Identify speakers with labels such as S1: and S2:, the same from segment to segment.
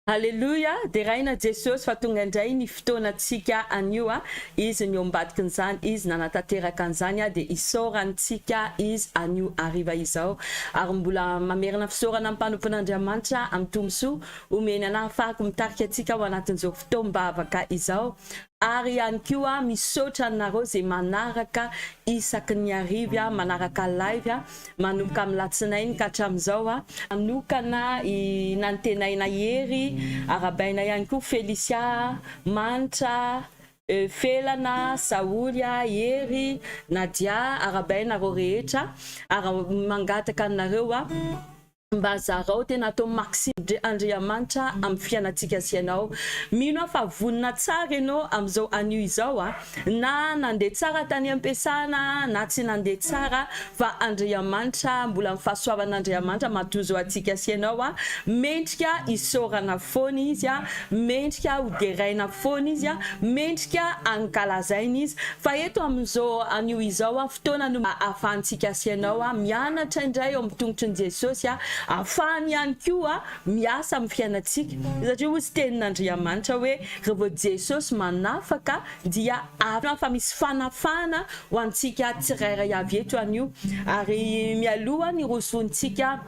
S1: Aleloia, deraina Jesosy fa tonga indray ny fotoanantsika anio a, Izy no eo ambadikin'izany, Izy nanatanteraka an'izany a, dia isaorantsika Izy anio hariva izao, ary mbola mamerina fisaorana amin'ny mpanompon'Andriamanitra amin'ny tombosoa omeny anah ahafahako mitarika antsika ao anatin'izao fotoam-bavaka izao, Ary ihany koa misaotra anareo izay manaraka isaky ny hariva, manaraka live manomboka amin'ny latsinainy ka hatramin'izao. Manokana i Nantenaina Hery, arahabaina ihany koa Felicia, Manitra, Felana, Saholy, Hery, Nadia, arahabaina nareo rehetra ary mangataka anareo Mba zarao tena atao maximum Andriamanitra amin'ny fiainantsika sy ianao. Mino aho fa vonona tsara ianao amin'izao anio izao a! Na nandeha tsara tany am-piasana na tsy nandeha tsara fa Andriamanitra mbola ny fahasoavan'Andriamanitra matozo antsika sy ianao a! Mendrika isaorana foana Izy a! Mendrika ho deraina foana Izy a! Mendrika ankalazaina Izy. Fa eto amin'izao anio izao a, fotoana no ahafahantsika sy ianao a, mianatra indray eo amin'ny tongotry ny Jesosy a, ahafahany ihany koa miasa amin'ny fiainantsika. Satria hozy tenin'Andriamanitra hoe raha vao Jesosy manafaka dia afaka fa misy fanafahana ho antsika tsirairay avy eto anio. Ary mialoha ny hirosoantsika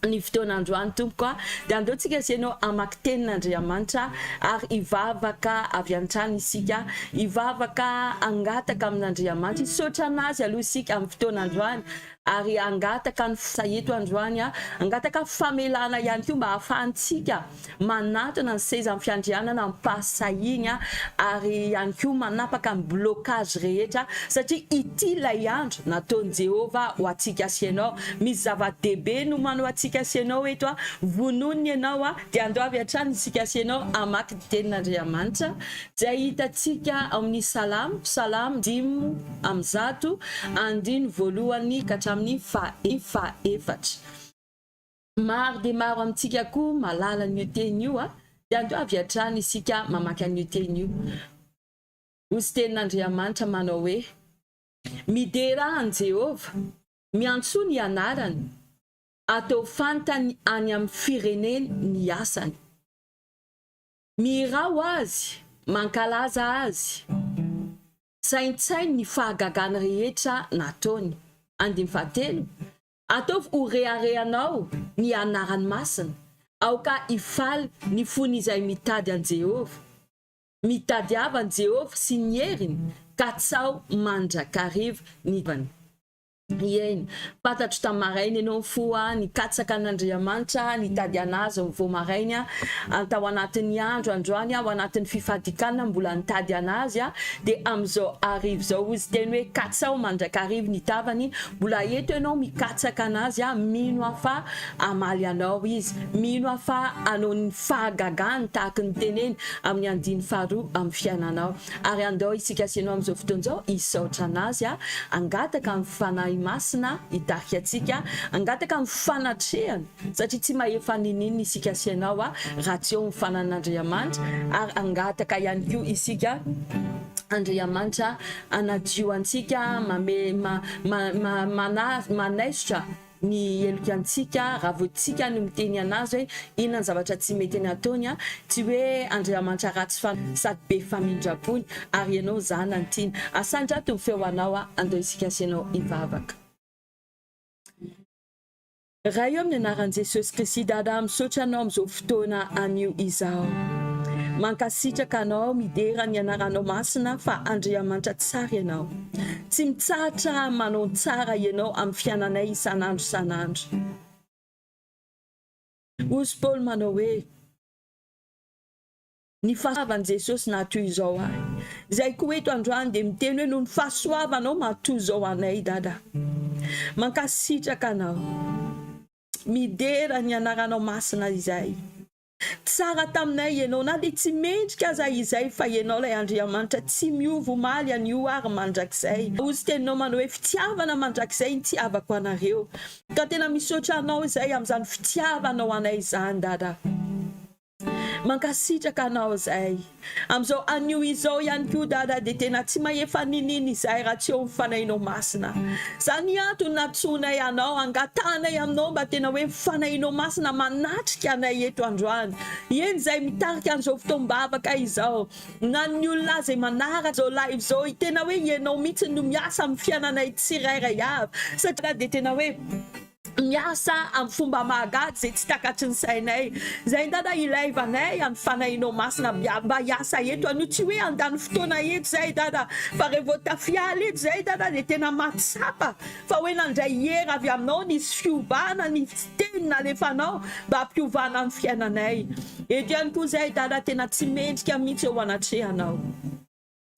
S1: ny fotoana androany tompoko a, dia andao tsika sy ianao hamaky tenin'Andriamanitra ary hivavaka avy hatrany isika, hivavaka hangataka amin'Andriamanitra, hisaotra an'Azy aloha isika amin'ny fotoana androany ary hangataka ny eto androany a, hangataka famelana ihany koa mba hahafahantsika manatona ny sezan'ny fiandrianana am-pahasahiana ary ihany koa manapaka ny blocage rehetra satria ity ilay andro nataon'i Jehovah ho antsika sy ianao. Misy zava-dehibe nomany ho antsika sy ianao eto, vononina ianao dia andao avy hatrany isika sy ianao hamaky ny tenin'Andriamanitra izay hitantsika ao amin'ny Salamo, Salamo 105, andininy voalohany ka hatramin'ny fahaefatra. Maro dia maro amintsika koa mahalala an'io teny io, dia andao avy hatrany isika mamaky an'io teny io. Hozy tenin'Andriamanitra manao hoe, Miderà an'i Jehovah, miantsoa ny anarany, ataovy fantany any amin'ny firenena ny asany. Mihirà ho azy, mankalaza azy. Saintsaino ny fahagagany rehetra nataony. Andininy fahatelo, Ataovy ho reharehanao ny anarany masina, aoka hifaly ny fon'izay mitady an'i Jehovah. Mitadiava an'i Jehovah sy ny heriny, katsaho mandrakariva ny tavany. Eny, fantatro tamin'ny maraina ianao nifoha, nikatsaka an'Andriamanitra, nitady an'Azy vao maraina, tao anatin'ny andro androany, ao anatin'ny fifadikanana mbola nitady an'Azy, dia amin'izao hariva izao hozy teny hoe katsaho mandrakariva ny tavany, Mbola eto ianao mikatsaka anazy ah, mino aho fa hamaly anao izy, mino aho fa hanao ny fahagagany tahaky ny teneny amin'ny andiny faharoa amin'ny fiainanao. Ary andao isika sy ianao amin'izao fotoana izao hisaotra anazy ah, hangataka ny Fanahy Masina hitarika antsika, hangataka ny fanatrehany satria tsy mahefa niniana isika sy ianao ah raha tsy eo ny fanan'Andriamanitra, ary hangataka ihany koa isika Andriamanitra hanadio antsika, mame, ma, ma, ma, mana, manaisotra ny heloka antsika, raha vao tsika no miteny anazy hoe inona ny zavatra tsy mety ny ataony, tsy hoe Andriamanitra ratsy fanahy sady be famindram-pony ary ianao zanany tiany. Asandrato ny feo anao andao isika sy ianao hivavaka. Ray ô amin'ny anaran'i Jesosy Kristy Dada misaotra anao amin'izao fotoana anio izao. Mankasitraka anao midera ny anaranao masina fa Andriamanitra tsara ianao. Tsy mitsahatra manao ny tsara ianao amin'ny fiainanay isan'andro isan'andro. Hozy Paoly manao hoe. Ny fahasoavan'i Jesosy nahatoy izao ahy. Izay koa eto androany dia miteny hoe noho ny fahasoavanao mahatoy izao anay Dada. Mankasitraka anao. Midera ny anaranao masina izay. Tsara taminay ianao na dia tsy mendrika aza izay fa ianao ilay Andriamanitra tsy miova omaly anio ary mandrakizay. Hozy teninao manao hoe fitiavana mandrakizay ny tiavako anareo. Ka tena misaotra anao izay amin'izany fitiavanao anay izany Dada. Mankasitraka Anao izahay. Amin'izao anio izao ihany koa Dada dia tena tsy mahefa niniana izahay raha tsy eo amin'ny Fanahinao Masina. Izany antony nantsoinay Anao, angatahanay Aminao mba tena hoe ny Fanahinao Masina manatrika anay eto androany. Eny izay mitarika an'izao fotoam-bavaka izao, na ny olona izay manaraka izao live izao, tena hoe Ianao mihitsy no miasa amin'ny fiainanay tsirairay avy satria dia tena hoe miasa amin'ny fomba mahagaga izay tsy takatry ny sainay. Izay Dada ilaivanay amin'ny Fanahinao Masina mba hiasa eto anio. Tsy hoe handany fotoana eto izay Dada, fa rehefa tafiala eto izay Dada dia tena mahatsapa fa hoe nandray hery avy aminao, nisy fiovana, nisy teny nalefanao mba hampiovana ny fiainanay. Eto ihany koa izay Dada tena tsy mendrika mihitsy eo anatrehanao.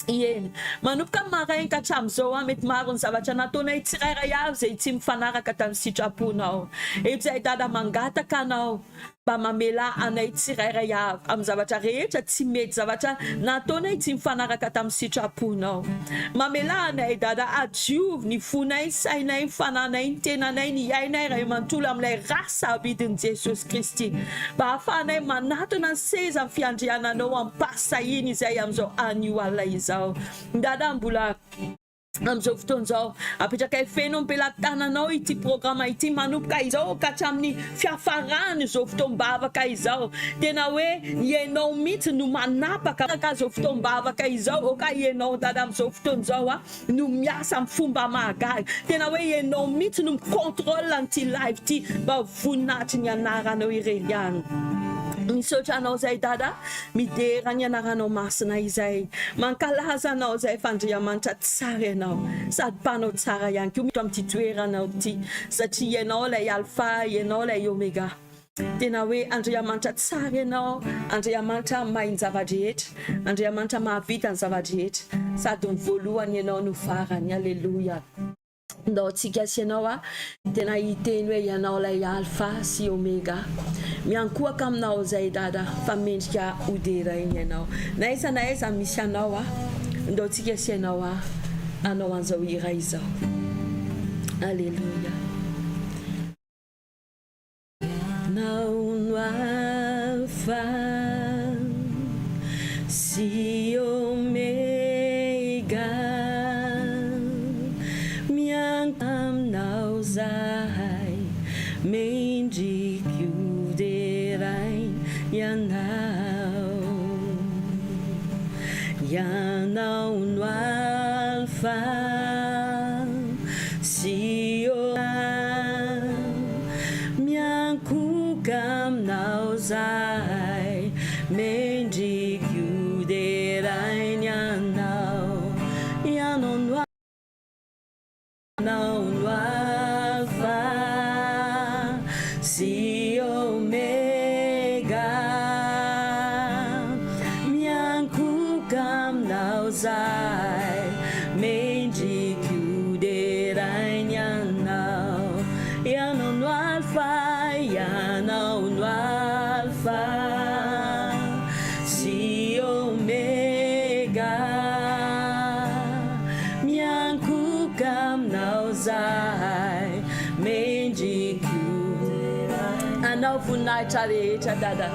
S1: Eny, manomboka amin'ny maraina ka hatramin'izao aho, mety maro ny zavatra nataonay tsirairay avy izay tsy mifanaraka tamin'ny sitraponao. Eto izahay Dada mangataka anao mba mamelà anay tsirairay avy amin'ny zavatra rehetra tsy mety, zavatra nataonay tsy mifanaraka tamin'ny sitraponao. Mamelà anay Dada, adiovy ny fonay, ny sainay, ny fananay, ny tenanay, ny ainay ray manontolo amin'ilay rà sarobidin'i Jesosy Kristy. Mba hahafahanay manatona ny seza fiandriananao am-pahasahiana izay amin'izao anio alina izao. Dada, mbola amin'izao fotoana izao, apetrakay feno am-pelatananao ity programa ity manomboka izao ka hatramin'ny fiafaran'izao fotoam-bavaka izao. Tena hoe ianao mihitsy no manapaka izao fotoam-bavaka izao. Aoka ianao Dada amin'izao fotoana izao no miasa amin'ny fomba mahagaga. Tena hoe ianao mihitsy no mi-contrôle an'ity live ity mba ho voninahitry ny anaranao irery ihany. Misaotra anao izay Dada, midera ny anaranao masina izay, mankalaza anao izay fa Andriamanitra tsara ianao sady mpanao tsara ihany koa amin'ity toeranao ity satria ianao ilay Alpha, ianao ilay Omega. Tena hoe Andriamanitra tsara ianao, Andriamanitra mahay ny zava-drehetra, Andriamanitra mahavita ny zava-drehetra, sady ny voalohany ianao no farany. Aleloia. Ndao tsika sy ianao a, tena hiteny hoe ianao ilay Alpha sy Omega. Miankohaka aminao izay Dada fa mendrika ho deraina ianao. Na aiza na aiza misy anao a, ndao tsika sy ianao a, hanao an'izao hira izao. Aleloia. Ianao no Alfa sy Omega, miankina aminao zahay, mendrika ho deraina Ianao. Ianao no Alfa sy Omega. Miankohoka aminao zahay, mendrika ho deraina Ianao, Ianao no Ianao no Alfa sy Omega. Miankohoka aminao zahay, mendrika ho deraina Ianao. Ianao no Alfa, Ianao no Alfa sy Omega. Miankohoka aminao zahay, mendrika ho Anao voninahitra rehetra Dada.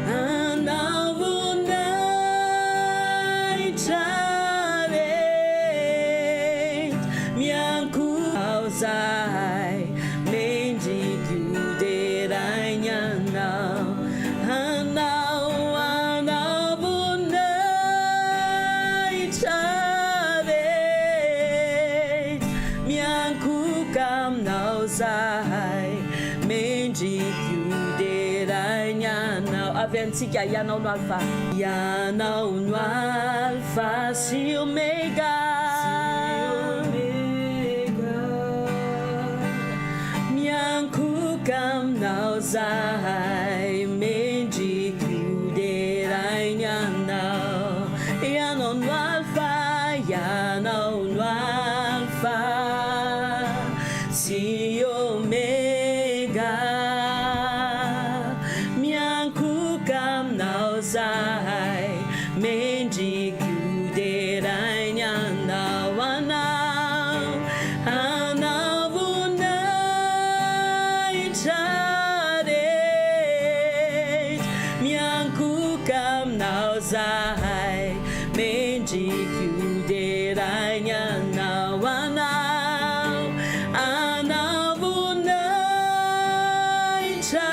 S1: Anao voninahitra rehetra, miankohoka aminao zahay, mendrika ho deraina Anao. Anao, Anao voninahitra rehetra, miankohoka aminao zahay, mendrika ho deraina Anao. Avy antsika, Ianao no Alfa. Ianao no Alfa sy Omega. Miankohoka aminao zahay, mendrika ho deraina Ianao. Ianao no Alfa, Ianao no Alfa sy Omega. Miankohoka aminao zahay, mendrika ho deraina Anao, Anao, Anao voninahitra rehetra. Miankohoka. aminao zahay, mendrika ho deraina Anao, Anao, Anao voninahitra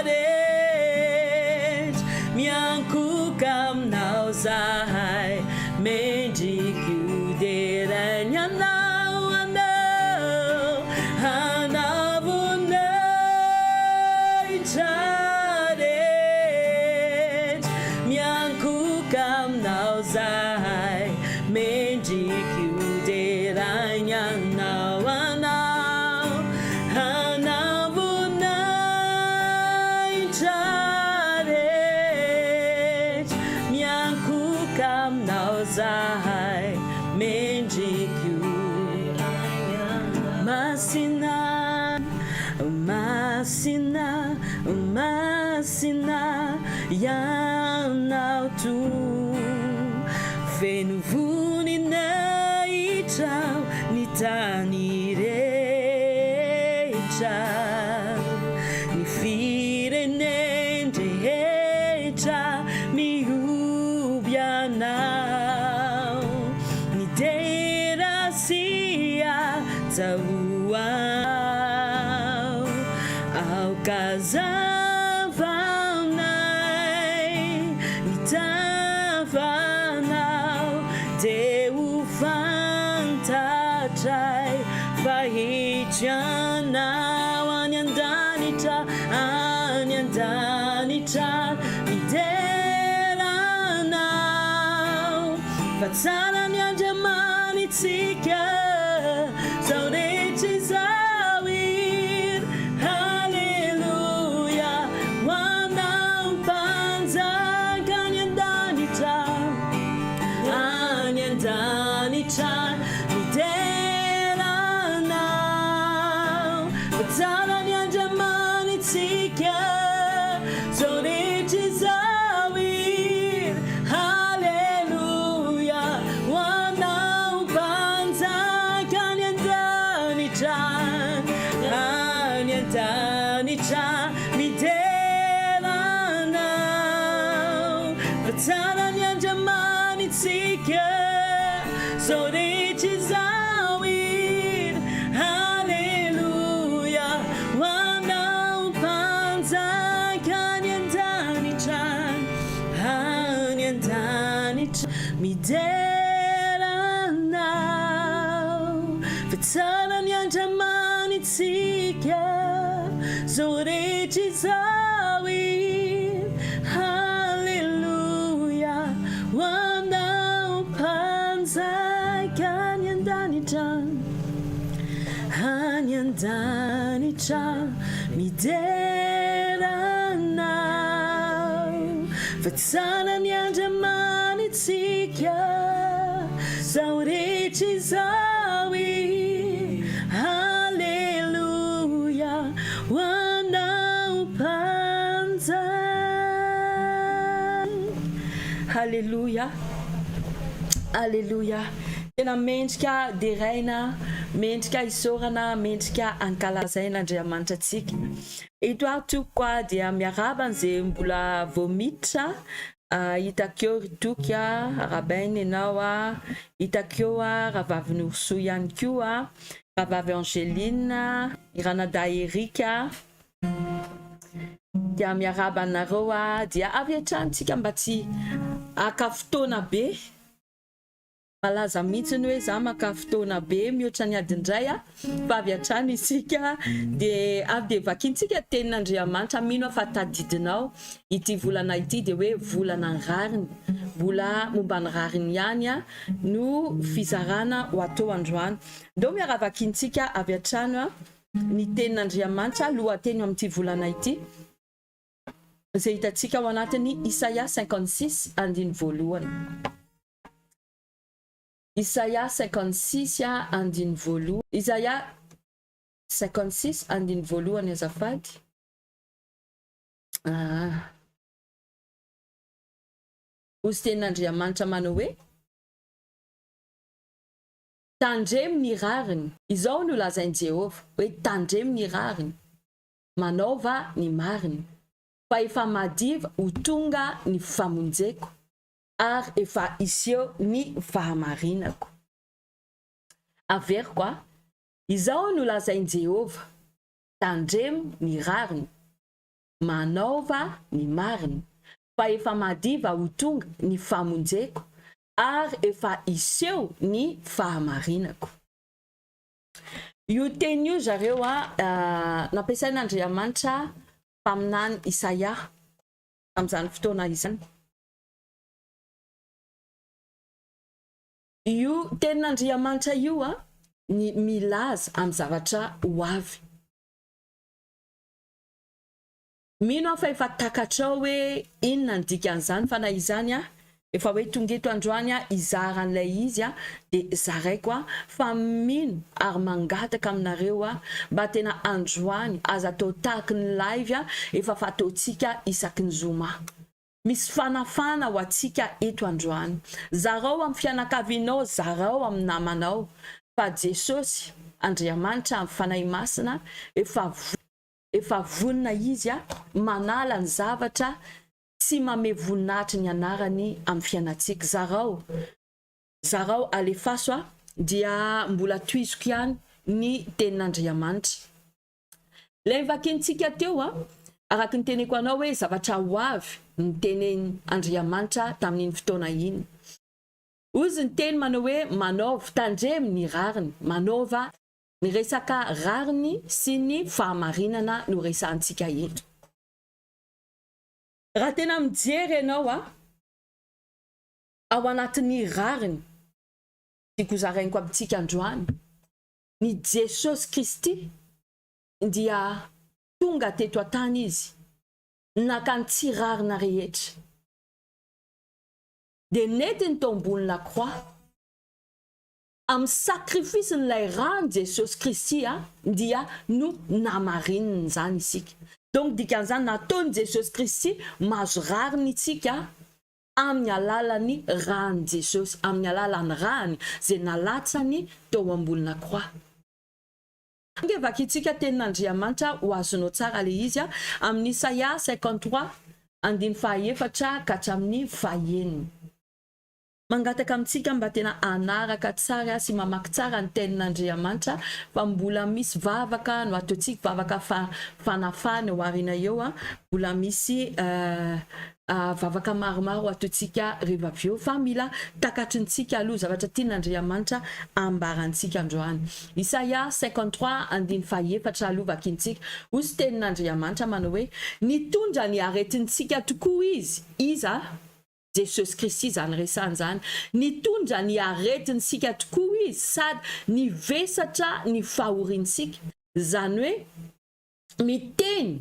S1: rehetra, miankohoka aminao zahay, mendrika ho deraina Anao, Anao, Anao voninahitra rehetra, miankohoka aminao zahay, mendrika ho deraina Anao, Anao, Anao voninahitra rehetra, miankohoka aminao zahay, mendrika ho Masina, masina, masina Ianao Tompo, feno voninahitra ny tany rehetra, ny firenen-drehetra mihoby Anao, ny dera sy haja ho Anao, aoka hazava aminay ny tavanao, dia ho fantatray fa hiditra Ianao any an-danitra, any an-danitra, midera Anao, fa tsara ny Andriamanitsika, zao rehetra izao hira, Haleloia, ho Anao Mpanjaka any an-danitra, any an-danitra, midera Anao, fa tsara ny Andriamanitsika, zao rehetra izao hira, Haleloia, ho Anao Mpanjaka any an-danitra, any an-danitra, midera Anao, fa tsara ny Andriamanitsika, zao rehetra izao hira, Haleloia, ho Anao Mpanjaka any an-danitra, any an-danitra, midera Anao, fa tsara ny Andriamanitsika, zao rehetra izao hira, Haleloia, ho Anao Mpanjaka any an-danitra, any an-danitra, midera Anao, fa tsara ny Andriamanitsika, zao rehetra izao hira, Haleloia, ho Anao Mpanjaka. Haleloia, Aleloia. Tena mendrika deraina, mendrika isaorana, mendrika ankalazaina Andriamanitra antsika. Eto aho tompoko a dia miarahaba an'izay mbola vao miditra, hitako eo ry Toky a, arahabaina ianao a, hitako eo a rahavavy Norosoa ihany koa, rahavavy Angeline, i ranadahy Eric a, dia miarahaba anareo a, dia avy hatrany tsika mba tsy haka fotoana be. Malaza mihitsy ny hoe za maka fotoana be mihoatra ny adiny iray a, fa avy hatrany isika dia avy dia vakintsika ny tenin'Andriamanitra, mino aho fa tadidinao ity volana ity dia hoe volana ny rariny, mbola momba ny rariny ihany no fizarana ho atao androany. Ndao miara-vakintsika avy hatrany ny tenin'Andriamanitra, lohateny amin'ity volana ity. Izay hitantsika ao anatin'ny Isaia 56 andininy voalohany. Isaia 56 andininy voalohany. Isaia 56 andininy voalohany azafady. Ah. Hozy tenin'Andriamanitra manao hoe, Tandremo ny rariny. Izao no lazain'i Jehovah, hoe tandremo ny rariny. Manaova ny marina, fa efa madiva ho tonga ny famonjeko. ary efa hiseho ny fahamarinako. Averiko a, Izao no lazain'i Jehovah, Tandremo ny rariny, manaova ny marina, fa efa madiva ho tonga ny famonjeko, ary efa hiseho ny fahamarinako. Io teny io zareo a, nampiasain'Andriamanitra mpaminany Isaia tamin'izany fotoana izany. Io tenin'Andriamanitra io a, ny milaza amin'ny zavatra ho avy. Mino aho fa efa takatrao hoe inona ny dikan'izany fa na izany aho efa hoe tonga eto androany aho hizara an'ilay izy aho dia zaraiko aho fa mino ary mangataka aminareo aho mba tena androany aza atao tahaky ny live efa fataontsika isaky ny zoma. Misy fanafana ho antsika eto androany. Zarao amin'ny fianakavianao, zarao amin'ny namanao fa Jesosy Andriamanitra amin'ny Fanahy Masina efa Efa vonona Izy manala ny zavatra tsy mame voninahitry ny anarany amin'ny fiainantsika. Zarao, zarao, alefaso aho dia mbola tohiziko ihany ny tenin'Andriamanitra. Ilay novakintsika teo, araka ny teneko anao hoe zavatra ho avy ny tenin' Andriamanitra tamin'iny fotoana iny. Hozy ny teny manao hoe manaova, tandremo ny rariny, manaova. Ny resaka rariny sy ny fahamarinana no resahantsika eto. Raha tena mijery ianao ao anatin'ny rariny, tiako hozarainiko amintsika androany, ny Jesosy Kristy dia tonga teto an-tany Izy, naka ny tsy rarina rehetra, dia nentiny tao ambony la croix, Amin'ny sacrifice-n'ilay ràn'i Jesosy Kristy dia no namarininy izany isika. Donc dikan'izany nataon'i Jesosy Kristy mahazo rariny isika amin'ny alalan'ny ràn'i Jesosy, amin'ny alalan'ny ràny izay nalatsany teo ambony la croix. Ange vakintsika tenin'Andriamanitra ho azonao tsara le izy amin'ny Isaia 53 andininy fahaefatra ka hatramin'ny fahenina. Mangataka amintsika mba tena hanaraka tsara sy mamaky tsara ny tenin'Andriamanitra fa mbola misy vavaka no ataontsika, vavaka fanafahana eo aoriana eo, mbola misy vavaka maromaro ataontsika rehefa avy eo fa mila takatrintsika aloha zavatra tian'Andriamanitra ambarantsika androany. Isaia 53 andiny fahaefatra aloha vakintsika. Hoy sy tenin'Andriamanitra manao hoe, Nitondra ny aretintsika tokoa izy, iza? Jesosy Kristy izany resahana izany. Nitondra ny aretintsika tokoa Izy sady nivesatra ny fahoriantsika. Izany hoe miteny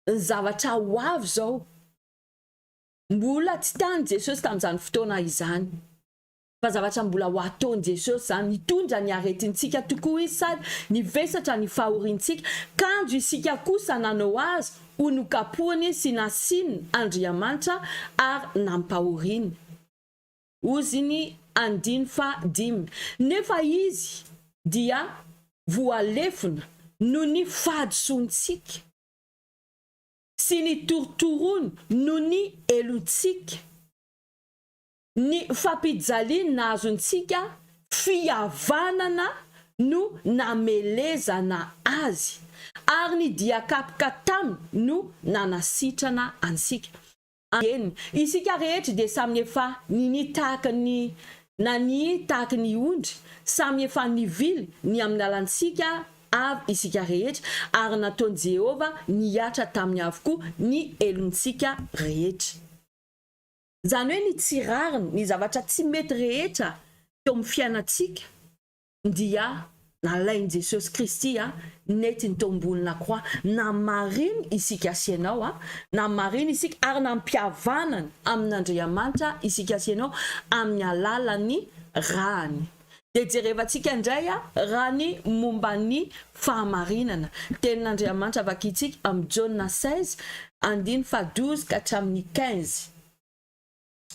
S1: ny zavatra ho avy izao. Mbola tsy tany Jesosy tamin'izany fotoana izany. Fa zavatra mbola ho ataon'i Jesosy izany, nitondra ny aretintsika tokoa Izy sady nivesatra ny fahoriantsika, kanjo isika kosa nanao Azy ho nokapohiny sy nasian' Andriamanitra ary nampahoriany. Hozy ny andiny faha dimy. Nefa Izy dia voalefona noho ny fahadisoantsika, sy ny torotoroany noho ny helotsika. Ny fampijaliana nahazontsika fihavanana no namelezana azy, ary ny dian-kapoka taminy no nanasitrana antsika. Eny, isika rehetra dia samy efa ninia tahaka ny nania tahaka ny ondry, samy efa nivily ny amin'ny lalantsika avy isika rehetra, ary nataon'i Jehovah nihatra taminy avokoa ny helontsika rehetra. Izany hoe ny tsy rariny, ny zavatra tsy mety rehetra teo amin'ny fiainantsika dia nalain'i Jesosy Kristy nentiny teo ambony la croix, namariny isika sy ianao, namariny isika ary nampihavanany amin'Andriamanitra isika sy ianao amin'ny alalan'ny rany. Dia jerevantsika indray raha ny momba ny fahamarinana. Tenin'Andriamanitra vakintsika amin'ny Jaona 16 andiny faha 12 ka hatramin'ny 15.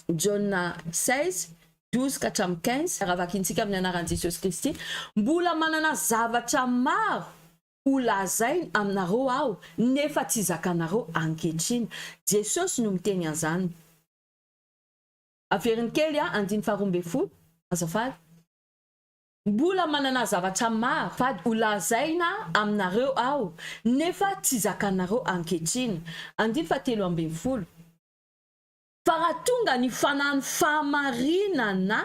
S1: Jaona 16, 12 ka hatramin'ny 15, raha vakintsika amin'ny anaran'i Jesosy Kristy, Mbola manana zavatra maro ho lazaina aminareo aho, nefa tsy zakanareo ankehitriny. Jesosy no miteny an'izany. Averiny kely a, andiny faha-12, azafady. Mbola manana zavatra maro fady ho lazaina aminareo aho, nefa tsy zakanareo ankehitriny. Andiny faha-13. Fa raha tonga ny Fanahin'ny fahamarinana,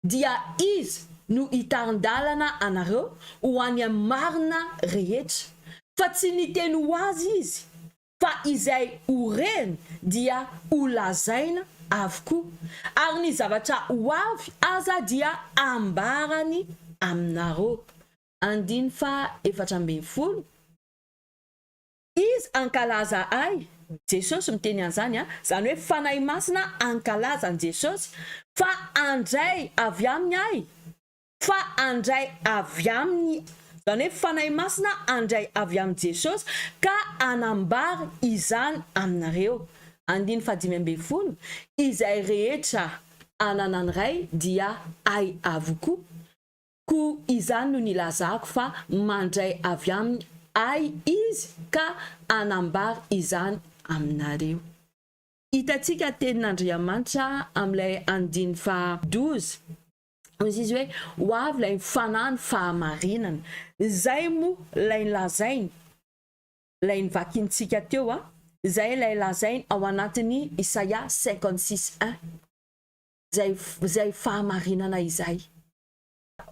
S1: dia Izy no hitarin-dalana anareo ho any amin'ny marina rehetra. Fa tsy niteny ho azy Izy, fa izay ho reny dia ho lazaina avokoa, ary ny zavatra ho avy aza dia ambarany aminareo. Andiny faha-14. Izy hankalaza Ahy, Jesosy miteny an'izany an, izany hoe Fanahy Masina hankalaza an'i Jesosy, fa handray avy Aminy Ahy, fa handray avy Aminy, izany hoe Fanahy Masina handray avy amin'i Jesosy ka hanambara izany aminareo. Andininy fahadimy ambin'ny folo, Izay rehetra ananan'ny Ray dia Ahy avokoa. Koa izany no nilazako fa mandray avy aminy Ahy Izy ka hanambara izany aminareo. Hitantsika tenin'Andriamanitra amin'ilay andininy faha 12, hoy Izy hoe, Ho avy ilay Fanahy ny fahamarinana. Izay moa ilay nolazainy, ilay novakintsika teo, izay ilay lazainy ao anatin'ny Isaia 56 un. Izay, izay fahamarinana izay.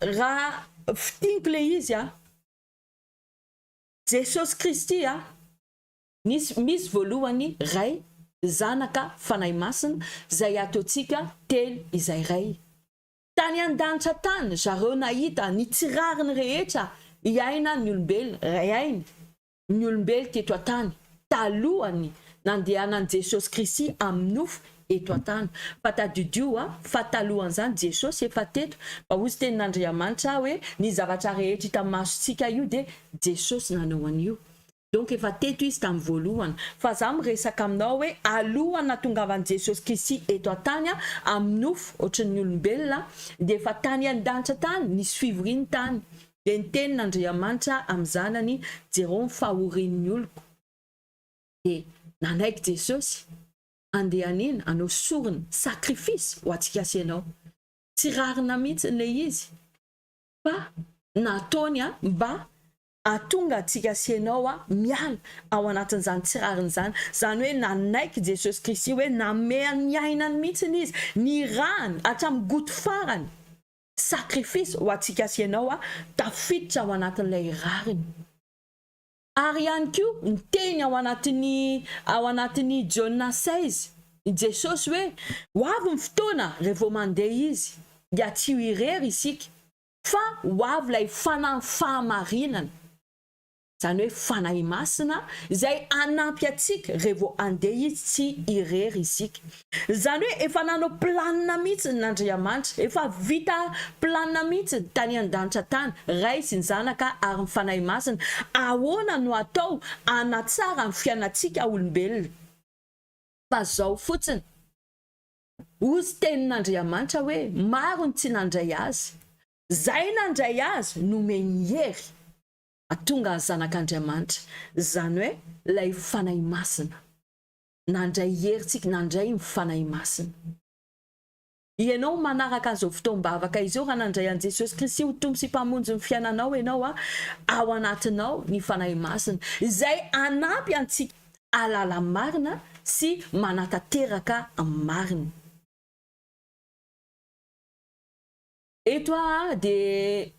S1: Raha fintiniko le izy a, Jesosy Kristy a, nisy misy voalohany Ray, Zanaka, Fanahy Masina, zay ataontsika telo izay Ray. Tany an-danitra tany zareo nahita ny tsy rariny rehetra iainan'ny olombelona, Ray ny olombelo teto an-tany talohan'ny nandehanan'i Jesosy Kristy amin'ny nofo eto an-tany. Fa tadidio a, fa talohan'izany Jesosy efa teto, fa hozy tenin'Andriamanitra hoe ny zavatra rehetra hita masontsika io dia Jesosy nanao an'io. Donc efa teto izy tamin'ny voalohany. Fa za miresaka aminao hoe alohan'ny nahatongavan'i Jesosy Kristy eto an-tany amin'ny nofo ohatran'ny olombelona dia efa tany an-danitra tany nisy fivoriany tany. Dia niteny n'Andriamanitra amin'ny zanany, Jereo ny fahorian'ny oloko. Dia nanaiky Jesosy handeha hanina, hanao sorona, sacrifice, ho antsika sy ianao. Tsy rarina mihitsy ilay izy fa nataony mba hahatonga antsika sy ianao miala ao anatin'izany tsy rariny izany. Izany hoe nanaiky Jesosy Kristy hoe nanome ny ainany mihitsy Izy, ny rany hatramin'ny goty farany. Sacrifice ho antsika sy ianao a, tafiditra ao anatin'ilay rariny. Ary ihany koa ny teny ao anatin'ny ao anatin'ny Jaona 16, i Jesosy hoe ho avy ny fotoana rehefa mandeha Izy dia tsy ho irery isika fa ho avy ilay Fanahy fahamarinana. Izany hoe Fanahy Masina izay hanampy antsika revo handeha Izy tsy irery isika. Izany hoe efa nanao planina mihitsy Andriamanitra, efa vita planina mihitsy tany an-danitra tany, Ray sy ny Zanaka ary ny Fanahy Masina, ahoana no atao hanatsara ny fiainantsika olombelona. Fa zao fotsiny, hozy tenin'Andriamanitra hoe maro ny tsy nandray Azy, zay nandray Azy nomeny hery. Tonga zanak'Andriamanitra, izany hoe ilay Fanahy Masina. Nandray hery tsika, nandray ny Fanahy Masina. Ianao manaraka an'izao fotoam-bavaka izao, raha nandray an'i Jesosy Kristy ho Tompo sy Mpamonjy ny fiainanao ianao, ao anatinao ny Fanahy Masina, izay hanampy antsika hahalala marina sy manatanteraka marina. Eto aho dia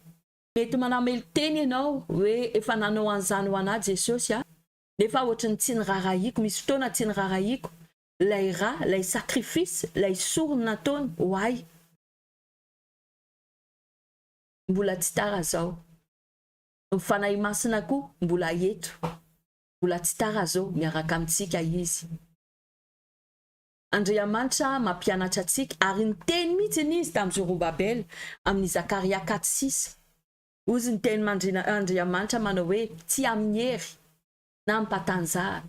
S1: mety manamelo-tena ianao hoe efa nanao an'izany ho an'ahy Jesosy a, nefa ohatry ny tsy niraharahiako, misy fotoana tsy niraharahiako ilay rà, ilay sacrifice, ilay sorona nataony ho ahy. Mbola tsy tara zao. Ny Fanahy Masina koa mbola eto. Mbola tsy tara zao, miaraka amintsika Izy. Andriamanitra mampianatra antsika, ary niteny mihitsy Izy tamin'i Zorobabela, amin'i Zakaria 4 6. Hozy ny teny Andriamanitra manao hoe, Tsy amin'ny hery, na amim-patanjahana,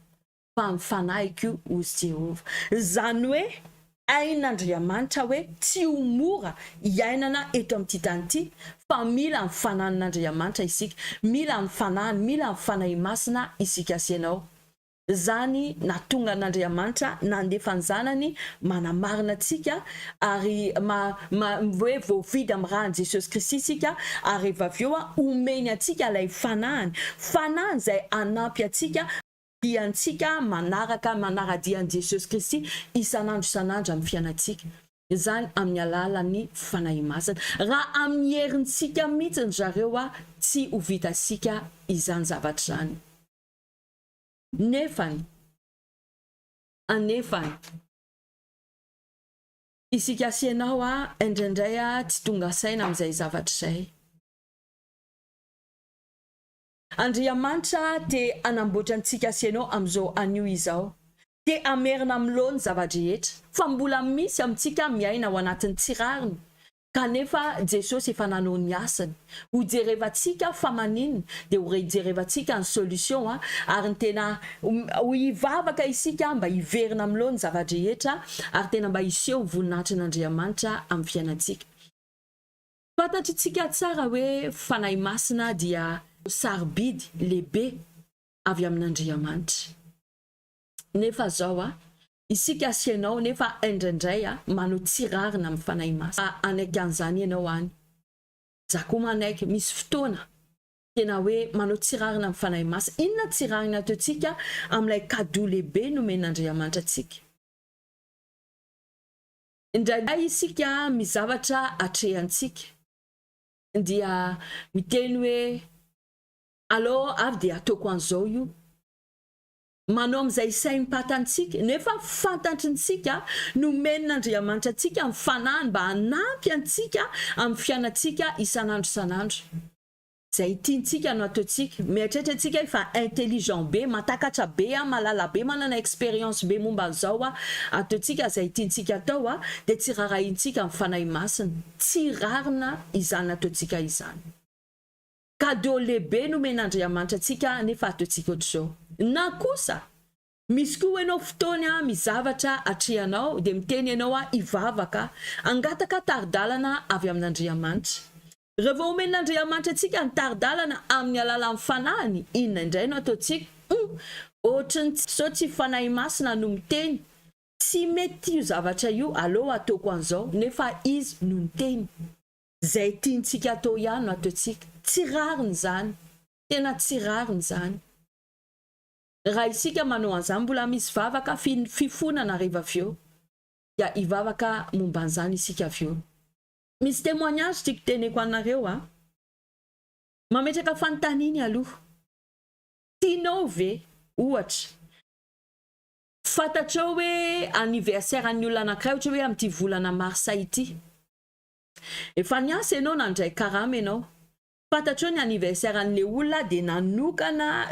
S1: fa amin'ny fanahiko, hozy Jehovah. Izany hoe, hain'Andriamanitra hoe tsy ho mora iainana eto amin'ity tany ity, fa mila ny fananan'Andriamanitra isika, mila ny fanahiny, mila ny Fanahy Masina isika sy ianao. Izany nahatonga an'Andriamanitra nandefa ny Zanany manamarina antsika ary ma, ma, hoe voavidy amin'ny ràn'i Jesosy Kristy isika ary rehefa avy eo omeny antsika ilay Fanahiny, Fanahiny izay hanampy antsika, diantsika manaraka, manara-dia an'i Jesosy Kristy isan'andro isan'andro amin'ny fiainantsika. Izany amin'ny alalan'ny Fanahy Masina. Raha amin'ny herintsika mihitsy ry zareo tsy ho vitantsika izany zavatra izany. Nefany, anefany, isika sy ianao indraindray tsy tonga saina amin'izay zavatra izay. Andriamanitra te hanamboatra antsika sy ianao amin'izao anio izao. Te hamerina amin'ny laoniny zava-drehetra. Fa mbola misy amintsika miaina ao anatin'ny tsy rariny. Kanefa Jesosy efa nanao ny asany. Ho jerevantsika fa maninona dia ho jerevantsika ny solution a, ary ny tena ho hivavaka isika mba hiverina amin'ny laoniny zava-drehetra ary tena mba hiseho ny voninahitrin'Andriamanitra amin'ny fiainantsika. Fantatritsika tsara hoe Fanahy Masina dia sarobidy lehibe avy amin'Andriamanitra. Nefa zao a, isika sy ianao nefa indraindray a manao tsy rariny amin'ny Fanahy Masina. Hanaiky an'izany ianao any. Za koa manaiky, misy fotoana tena hoe manao tsy rariny amin'ny Fanahy Masina. Inona tsy rariny ataontsika amin'ilay cadeau lehibe nomen'Andriamanitra antsika? Indraindray isika misy zavatra atrehantsika dia miteny hoe alou avy dia ataoko an'izao io. Manao amin'izay saim-patantsika, nefa fantatrintsika, nomen'Andriamanitra antsika ny Fanahiny mba hanampy antsika amin'ny fiainantsika isan'andro isan'andro. Izay tiantsika no ataontsika. Mieritreritra antsika hoe fa intelligent be, matakatra be aho, mahalala be, manana expérience be momba an'izao aho. Ataontsika izay tiantsika atao, dia tsy raharahiantsika ny Fanahy Masina. Tsy rarina izany ataontsika izany. Cadeau lehibe nomen'Andriamanitra antsika nefa ataontsika ohatr'izao. Na kosa, misy koa ianao fotoana misy zavatra atrehanao dia miteny ianao aho hivavaka, hangataka tari-dalana avy amin'Andriamanitra. Rehefa omen'Andriamanitra antsika ny tari-dalana amin'ny alalan'ny Fanahiny, inona indray no ataontsika? Hum! Ohatry ny sao tsy Fanahy Masina no miteny, tsy mety io zavatra io, aleo ataoko an'izao, nefa Izy no niteny. Izay tiantsika atao ihany no ataontsika. Tsy rariny izany. Tena tsy rariny izany. Raha isika manao an'izany, mbola misy vavaka fifonana rehefa avy eo. Dia hivavaka momba an'izany isika avy eo. Misy témoignage tiako teneko anareo a. Mametraka fanontaniana aloha. Tianao ve, ohatra, fantatrao hoe anniversaire an'ny olona anankiray ohatra hoe amin'ity volana mars ity. Efa niasa ianao nandray karama ianao. Fantatrao ny anniversaire an'le olona dia nanokana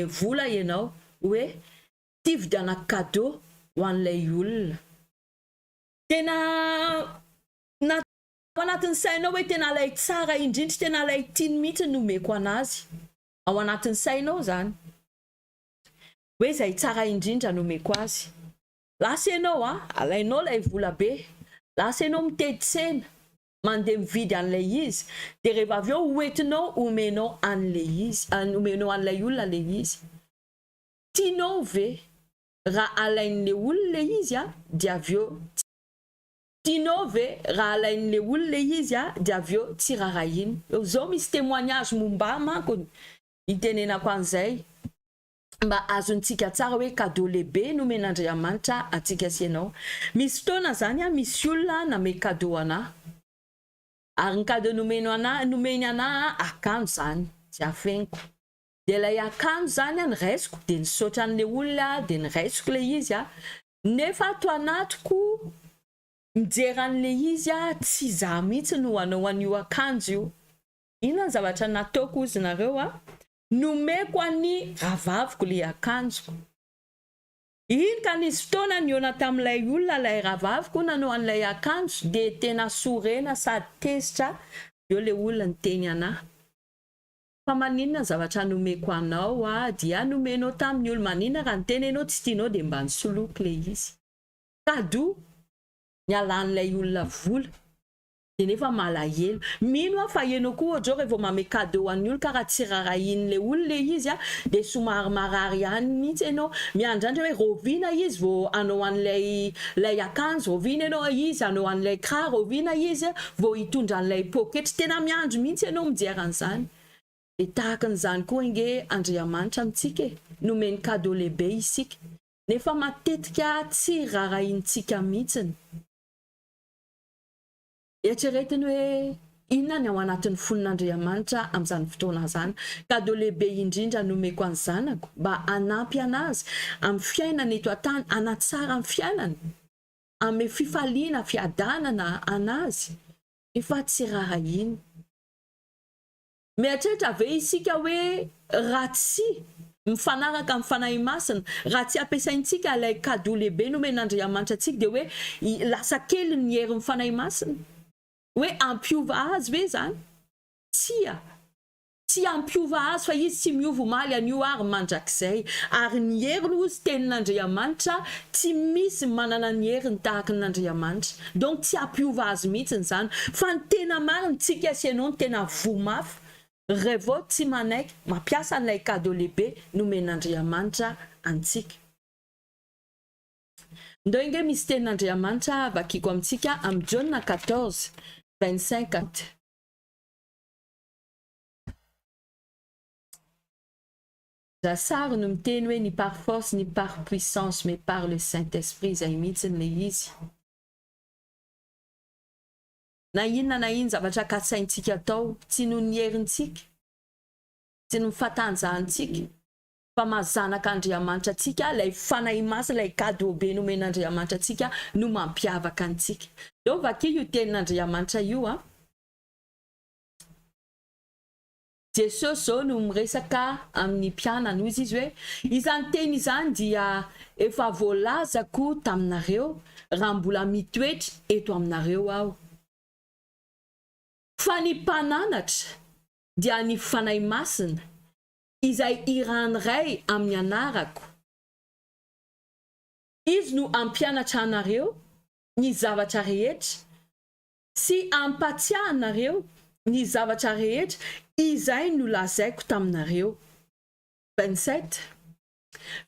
S1: vola ianao hoe ty vidianako cadeau ho an'ilay olona. Tena na ao anatin'ny sainao hoe tena ilay tsara indrindra, tena ilay tiany mihitsy no omeko an'azy. Ao anatin'ny sainao izany. Hoe izay tsara indrindra no omeko azy. Lasa ianao a, alainao ilay vola be, lasa ianao mitety tsena, mandeha mividy an'ilay izy, dia rehefa avy eo hoentinao omenao an'ilay izy, omenao an'ilay olona ilay izy. Tianao ve raha alain'ilay olona ilay izy a, dia avy eo Tianao ve raha alain'ilay olona ilay izy a, dia avy eo tsy raharahiany. Izao misy témoignage momba ahy manko itenenako an'izay. Mba azontsika tsara hoe cadeau lehibe nomen'Andriamanitra antsika sy ianao. Misy fotoana zany an, misy olona name cadeau anah. Ary ny cadeau nomeno anah, nomeny anah an, akanjo zany, tsy afeniko. Dia ilay akanjo zany an, niraisiko, dia nisaotra an'ilay olona aho, dia niraisiko ilay izy an. Nefa ato anatiko, mijery an'ilay izy aho, tsy izaho mihitsy no hanao an'io akanjo io. Inona ny zavatra nataoko hozy nareo a? Nomeko an'i rahavaviko le akanjoko. Iny ka nisy fotoana nihaona tamin'ilay olona ilay rahavaviko nanao an'ilay akanjo dia tena sorena sady tezitra avy eo le olona niteny anah fa maninona ny zavatra nomeko anao a dia nomenao tamin'ny olo maninona raha niteny ianao tsy tianao dia mba nisoloiko le izy. Cadeau nialan'ilay olona vola. Dia nefa malahelo. Mino aho fa ianao koa ohatra zao rehefa manome cadeau ho an'ny olona ka raha tsy rarahian'ilay olona ilay izy dia somary marary ihany mihitsy ianao. Miandrandra hoe rahoviana izy vao hanao an'ilay ilay akanjo, rahoviana ianao izy hanao an'ilay kiraro, rahoviana izy vao hitondra an'ilay poketra. Tena miandry mihitsy ianao mijery an'izany. Dia tahaka an'izany koa ange Andriamanitra amintsika e! Nomeny cadeau lehibe isika. Nefa matetika tsy rarahiantsika mihitsiny. Eritreretiny hoe inona ny ao anatin'ny fon'Andriamanitra amin'izany fotoana izany. Cadeau lehibe indrindra nomeko an'ny zanako mba hanampy an'azy amin'ny fiainany eto an-tany, hanatsara ny fiainany, hanome fifaliana, fiadanana an'azy, nefa tsy raharahiany. Mieritreritra ve isika hoe raha tsy mifanaraka amin'ny Fanahy Masina, raha tsy ampiasaintsika ilay cadeau lehibe nomen'Andriamanitra antsika dia hoe lasa kely ny herin'ny Fanahy Masina? Hoe hampiova azy ve izany? Tsia! Tsy hampiova azy fa izy tsy miova omaly, anio ary mandrakizay. Ary ny heriny hozy tenin'Andriamanitra, tsy misy manana ny heriny tahaka an'Andriamanitra. Donc tsy hampiova azy mihitsiny izany. Fa ny tena marina, tsika sy ianao no tena voa mafy revo tsy manaiky mampiasa an'ilay cadeau lehibe nomen'Andriamanitra antsika. Ndao ange misy tenin'Andriamanitra vakiko amintsika amin'ny Jaona 14, 25. Rasary no miteny hoe ni par force ni par puissance mais par le Saint Esprit izay mihitsiny le izy. Na inona na inona zavatra katsaintsika atao, tsy noho ny herintsika, tsy noho ny fatanjahantsika, fa maha zanak'Andriamanitra antsika, ilay Fanahy Masina, ilay cadeau be nomen'Andriamanitra antsika no mampiavaka antsika. Ndao vakio io tenin'Andriamanitra io an. Jesosy izao no miresaka amin'ny mpianany, hoy Izy hoe, Izany teny izany dia efa voalazako taminareo raha mbola mitoetra eto aminareo Aho. Fa ny Mpananatra, dia ny Fanahy Masina, izay irahan'ny Ray amin'ny anarako, Izy no hampianatra anareo ny zavatra rehetra, Sy hampatsiahy anareo ny zavatra rehetra izay nolazaiko taminareo. 27.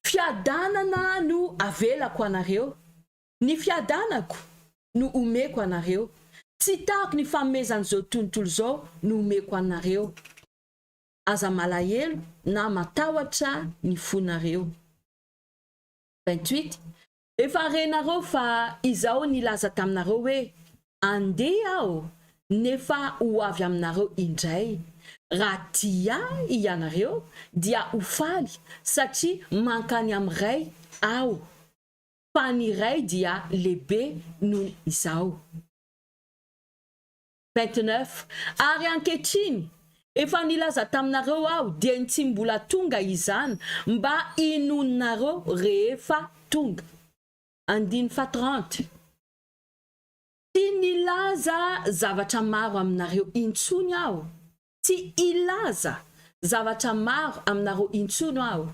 S1: Fiadanana no avelako anareo, ny fiadanako no omeko anareo, tsy tahako ny fanomezan'izao tontolo izao no omeko anareo. Aza malahelo na matahotra ny fonareo. 28. Efa renareo fa izaho nilaza taminareo hoe, Andeha aho, nefa ho avy aminareo indray. Raha tia ahy ianareo, dia ho faly, satria mankany amin'ny Ray aho, fa ny Ray dia lehibe noho izaho. 29, Ary ankehitriny, efa nilaza taminareo aho dieny tsy mbola tonga izany, mba hinoanareo rehefa tonga. Andininy faha 30. Tsy nilaza zavatra maro aminareo intsony aho, tsy hilaza zavatra maro aminareo intsony aho,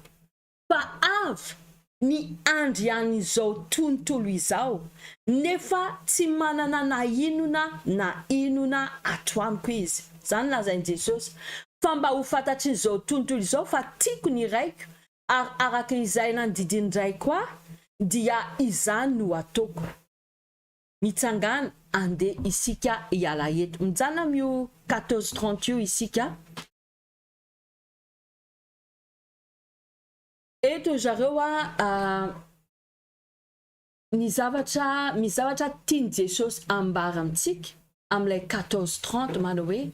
S1: fa avy ny andrian'izao tontolo izao, nefa tsy manana na inona na inona ato amiko izy. Izany lazain'i Jesosy, fa mba ho fantatrin'izao tontolo izao fa tiako ny Raiko, ary araka izay nandidian'ny Raiko ahy, dia izany no ataoko. Mitsangàna, andeha isika hiala eto. Mijanona amin'io 14 30 io isika. Eto ry zareo a, ny zavatra, misy zavatra tian'i Jesosy ambara amintsika amin'ilay 14 30 manao hoe,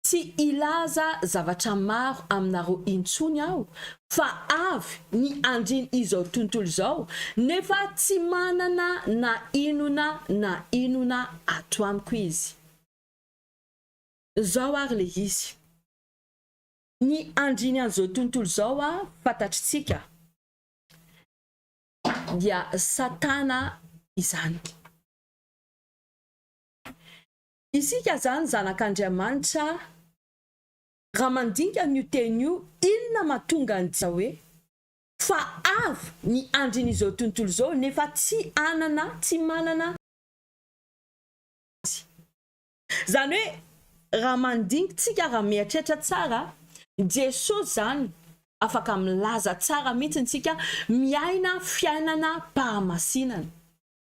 S1: tsy hilaza zavatra maro aminareo intsony aho fa avy ny andrin izao tontolo izao nefa tsy manana na inona na inona ato amiko izy. Zao ary le izy. Ny andriny an'izao tontolo izao a fantatritsika dia satana izany. Isika izany zanak'Andriamanitra raha mandinika an'io teny io inona mahatonga an'i Jesoa hoe fa avy ny andrin'izao tontolo izao nefa tsy hanana tsy manana azy. Izany hoe raha mandinika tsika, raha mieritreritra tsara, Jesosy izany afaka milaza tsara mihitsy tsika miaina fiainana pahamasinana.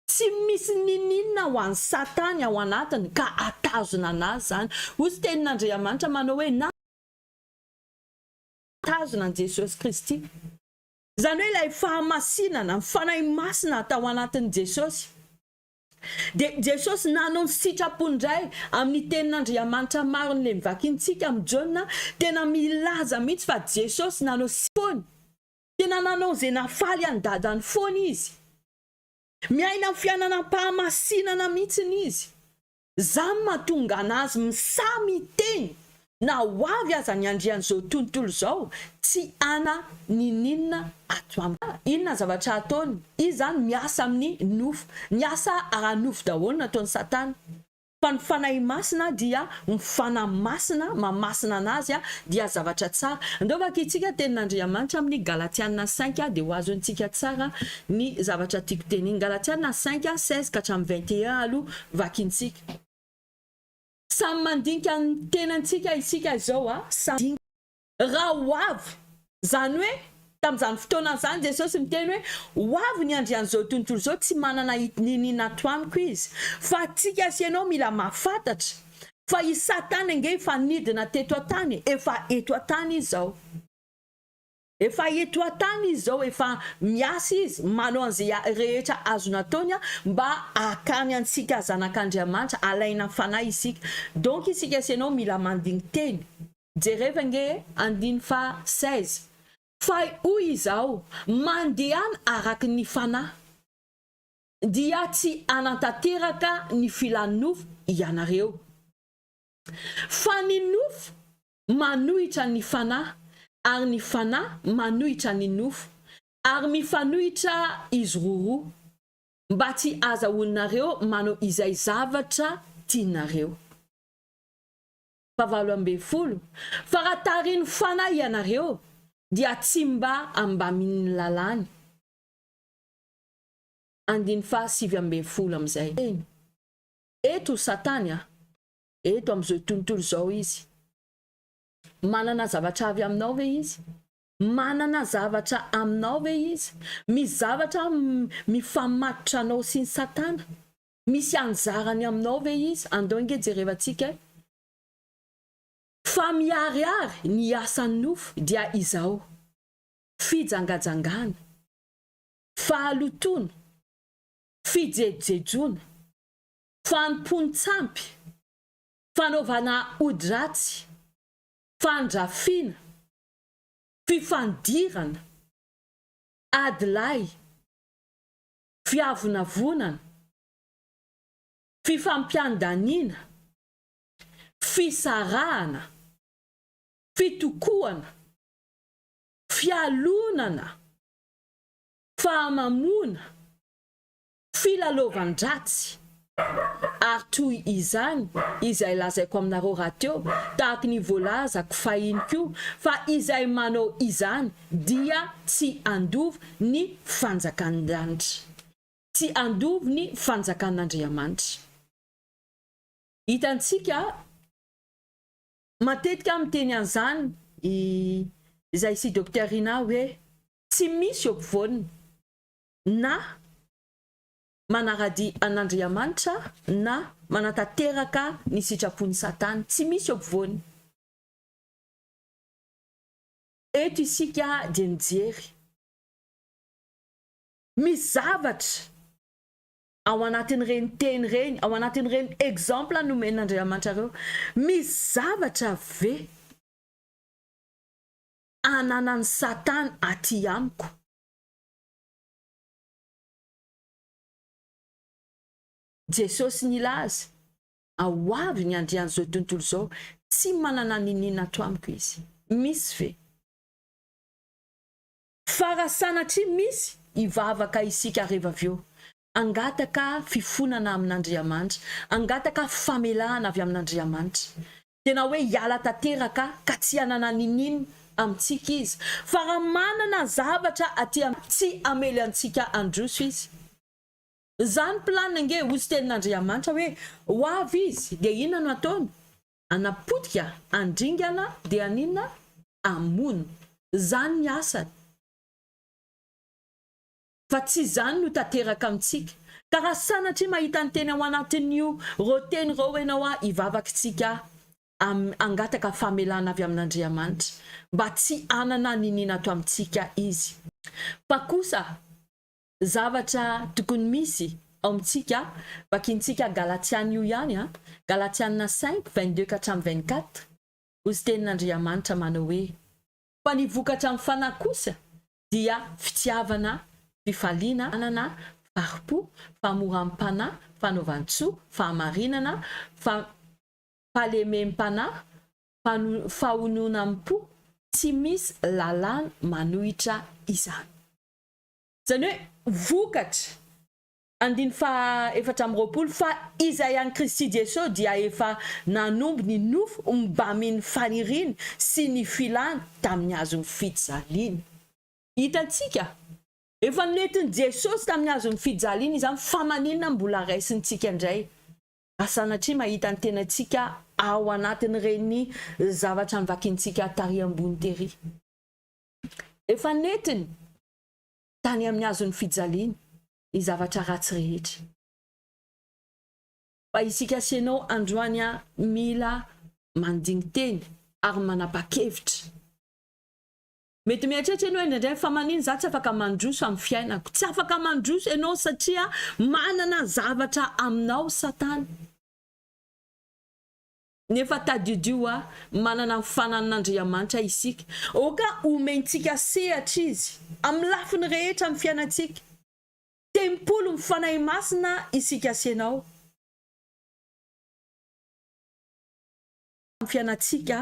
S1: Tsy misy ninininona ho an'i Satany ao anatiny ka hatazona anazy izany. Hoy ny tenin'Andriamanitra manao hoe na hatazona an'i Jesosy Kristy. Izany hoe ilay fahamasinana, ny Fanahy Masina tao anatin'i Jesosy. Dia Jesosy nanao ny sitrapony indray amin'ny tenin'Andriamanitra marina ilay novakintsika amin'i Jaona, tena milaza mihitsy fa Jesosy nanao sitrapony. Tena nanao izay nahafaly an'i Dadany foana izy. Miaina amin'ny fiainana am-pahamasinana mihitsy izy. Izany mahatonga anazy misahy miteny na ho avy aza ny andrian'izao tontolo izao tsy hana n'ininona ato aminy. Inona ny zavatra ataony? Izy izany miasa amin'ny nofo. Ny asa ara-nofo daholo no ataon'i Satana. Fa ny Fanahy Masina dia ny Fanahy Masina mamasina anazy dia zavatra tsara. Andao vakintsika tenin'Andriamanitra amin'ny Galatiana cinq dia ho azontsika tsara ny zavatra tiako tenenina. Galatiana cinq, 16 ka hatramin'ny 21 aloha vakintsika. Samy mandinika ny tenantsika isika izao a, samy. Raha ho avy, izany hoe tamin'izany fotoana izany Jesosy miteny hoe ho avy ny andrian'izao tontolo izao tsy manana niniana ato amiko izy. Fa antsika sy ianao mila mahafantatra fa i Satana ange efa nidina teto an-tany e, efa eto an-tany izy izao. Efa eto an-tany izy izao, efa miasa izy, manao an'izay rehetra azony ataony mba hakany antsika zanak'Andriamanitra, alaina fanahy isika. Donc isika sy ianao mila mandigny-teny. Jereva ange andiny faha 16. Fa hoy izaho, mandehana araka ny fanahy, dia tsy hanantanteraka ny filan'ny nofo ianareo. Fa ny nofo manohitra ny fanahy, ary ny fanahy manohitra ny nofo, ary mifanohitra izy roroa, mba tsy hahazahoanareo manao izay zavatra tianareo. Fahavalo 18, Fa raha tarihin'ny fanahy ianareo, dia tsy mba ambamin'ny lalàny. Andininy faha 19 amin'izay. Eto Satana a! Eto amin'izao tontolo izao izy. Manana zavatra avy aminao ve izy? Manana zavatra aminao ve izy? Misy zavatra mifamatotra anao sy ny Satana? Misy anjarany aminao ve izy? Andao ange jerevantsika e! Fa miharihary ny asan'ny nofo dia izao, fijangajangana, fahalotoana, fijejojejoana, fanompoan-tsampy, fanaovana ody ratsy, fandrafiana, fifandirana, adilahy, fiavonavonana, fifampiandaniana, fisarahana, fitokoana, fialonana, fahamamoana, filalaovan-dratsy, ary toy izany izay lazaiko aminareo rahateo, tahaky ny voalazako fahiny koa, fa izay manao izany dia tsy handova ny fanjakan-danitra. Tsy handova ny fanjakan'Andriamanitra. Hitantsika, matetika miteny an'izany izahay sy Docteur Rina hoe, tsy misy eo ampovoany na manara-dia an'Andriamanitra na manatanteraka ny sitrapon'i Satana. Tsy misy eo ampovoany. Eto isika dia mijery. Misy zavatra ao anatin'ireny teny ireny, ao anatin'ireny exemple nomen'Andriamanitra ireo. Misy zavatra ve ananan'i Satana aty amiko? Jesosy nilaza, Ho avy ny andrian'izao tontolo izao, tsy manana niniana ato amiko izy. Misy ve? Fa raha sanatria misy, hivavaka isika reva avy eo, hangataka fifonana amin'Andriamanitra, hangataka famelana avy amin'Andriamanitra. Tena hoe hiala tanteraka ka tsy hanana ninin amintsika izy. Fa raha manana zavatra aty tsy hamely antsika handroso izy. Zany planina ange hozy tenin'Andriamanitra hoe ho avy izy dia inona no ataony? Hanapotika, handringana dia haninona? Hamono. Zany ny asany. Fa tsy izany no tanteraka amintsika. Ka raha sanatria mahita ny teny ao anatin'io reo teny reo ianao a hivavaka tsika am hangataka famelana avy amin'Andriamanitra mba tsy hanana niniana ato amintsika izy. Fa kosa zavatra tokony misy ao amintsika, vakintsika Galatiana io ihany a, Galatiana cinq, 22 ka hatramin'ny 24, hozy tenin'Andriamanitra manao hoe, Fa ny vokatra amin'ny fanahy kosa dia fitiavana, fifaliana, anana, fari-po, fahamoram-panahy, fanaovan-tsoa, fahamarinana, fa fahalemem-panahy, fahononam-po, tsy misy lalàna manohitra izany. Izany hoe vokatra. Andiny faha 24, Fa izay an'i Kristy Jeso dia efa nanombo ny nofo mbamin'ny faniriany sy ny filany tamin'ny hazon'ny fijaliana. Hitantsika, efa nentin'i Jesosy tamin'ny hazon'ny fijaliana izany, fa maninona mbola raisintsika indray? Raha sanatria mahita ny tenantsika ao anatin'ireny zavatra novakintsika tary ambony tery. Efa nentiny tany amin'ny hazon'ny fijaliana ny zavatra ratsy rehetra. Fa isika sy ianao androany mila mandigny-teny ary manapa-kevitra. Mety mieritreritra ianao indraindray fa manino za tsy afaka mandroso amin'ny fiainako. Tsy afaka mandroso ianao satria manana zavatra aminao satana. Nefa tadidio hoa, manana ny fananan'Andriamanitra isika. Aoka homentsika sehatra Izy amin'ny lafiny rehetra amin'ny fiainantsika. Tempolin'ny Fanahy Masina isika sy ianao. Amin'ny fiainantsika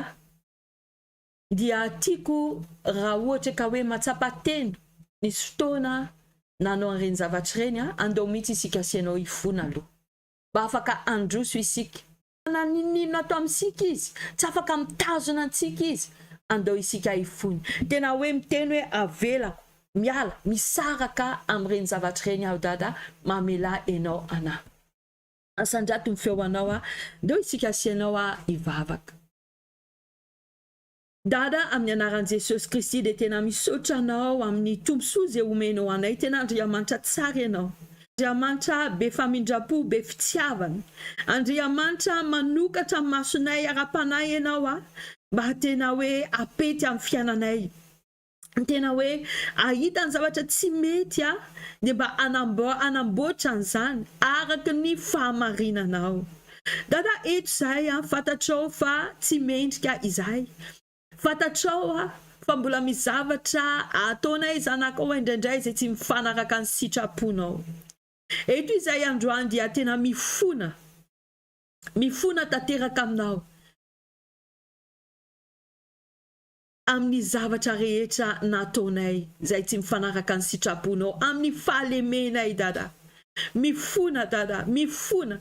S1: dia tiako raha ohatra ka hoe mahatsapa tena nisy fotoana nanao an'ireny zavatra ireny, andao mihitsy isika sy ianao hifona aloha. Mba afaka handroso isika. Na n'inon'inona atao amintsika izy, tsy afaka mitazona antsika izy. Andao isika hifona. Tena hoe miteny hoe avelako, miala, misaraka amin'ireny zavatra ireny aho Dada, mamelà enao anah. Asandrato ny feo anao aho, ndao isika sy ianao aho hivavaka. Dada amin'ny anaran'i Jesosy Kristy dia tena misaotra anao amin'ny tombosoa izay omenao anay tena Andriamanitra tsara ianao Andriamanitra be famindrampo be fitiavana Andriamanitra manokatra masonay ara-panahy ianao a mba tena hoe apety amin'ny fiainanay tena hoe ahita ny zavatra tsy mety a dia mba hanamboatra an'izany araka ny fahamarinanao. Dada eto izahay a, fantatrao fa tsy mendrika izahay. Fantatrao a fa mbola misy zavatra ataonay zanakao indraindray izay tsy mifanaraka ny sitraponao. Eto izahay androany dia tena mifona, mifona tanteraka aminao. Amin'ny zavatra rehetra nataonay izay tsy mifanaraka ny sitraponao, amin'ny fahalemenay Dada. Mifona Dada, mifona.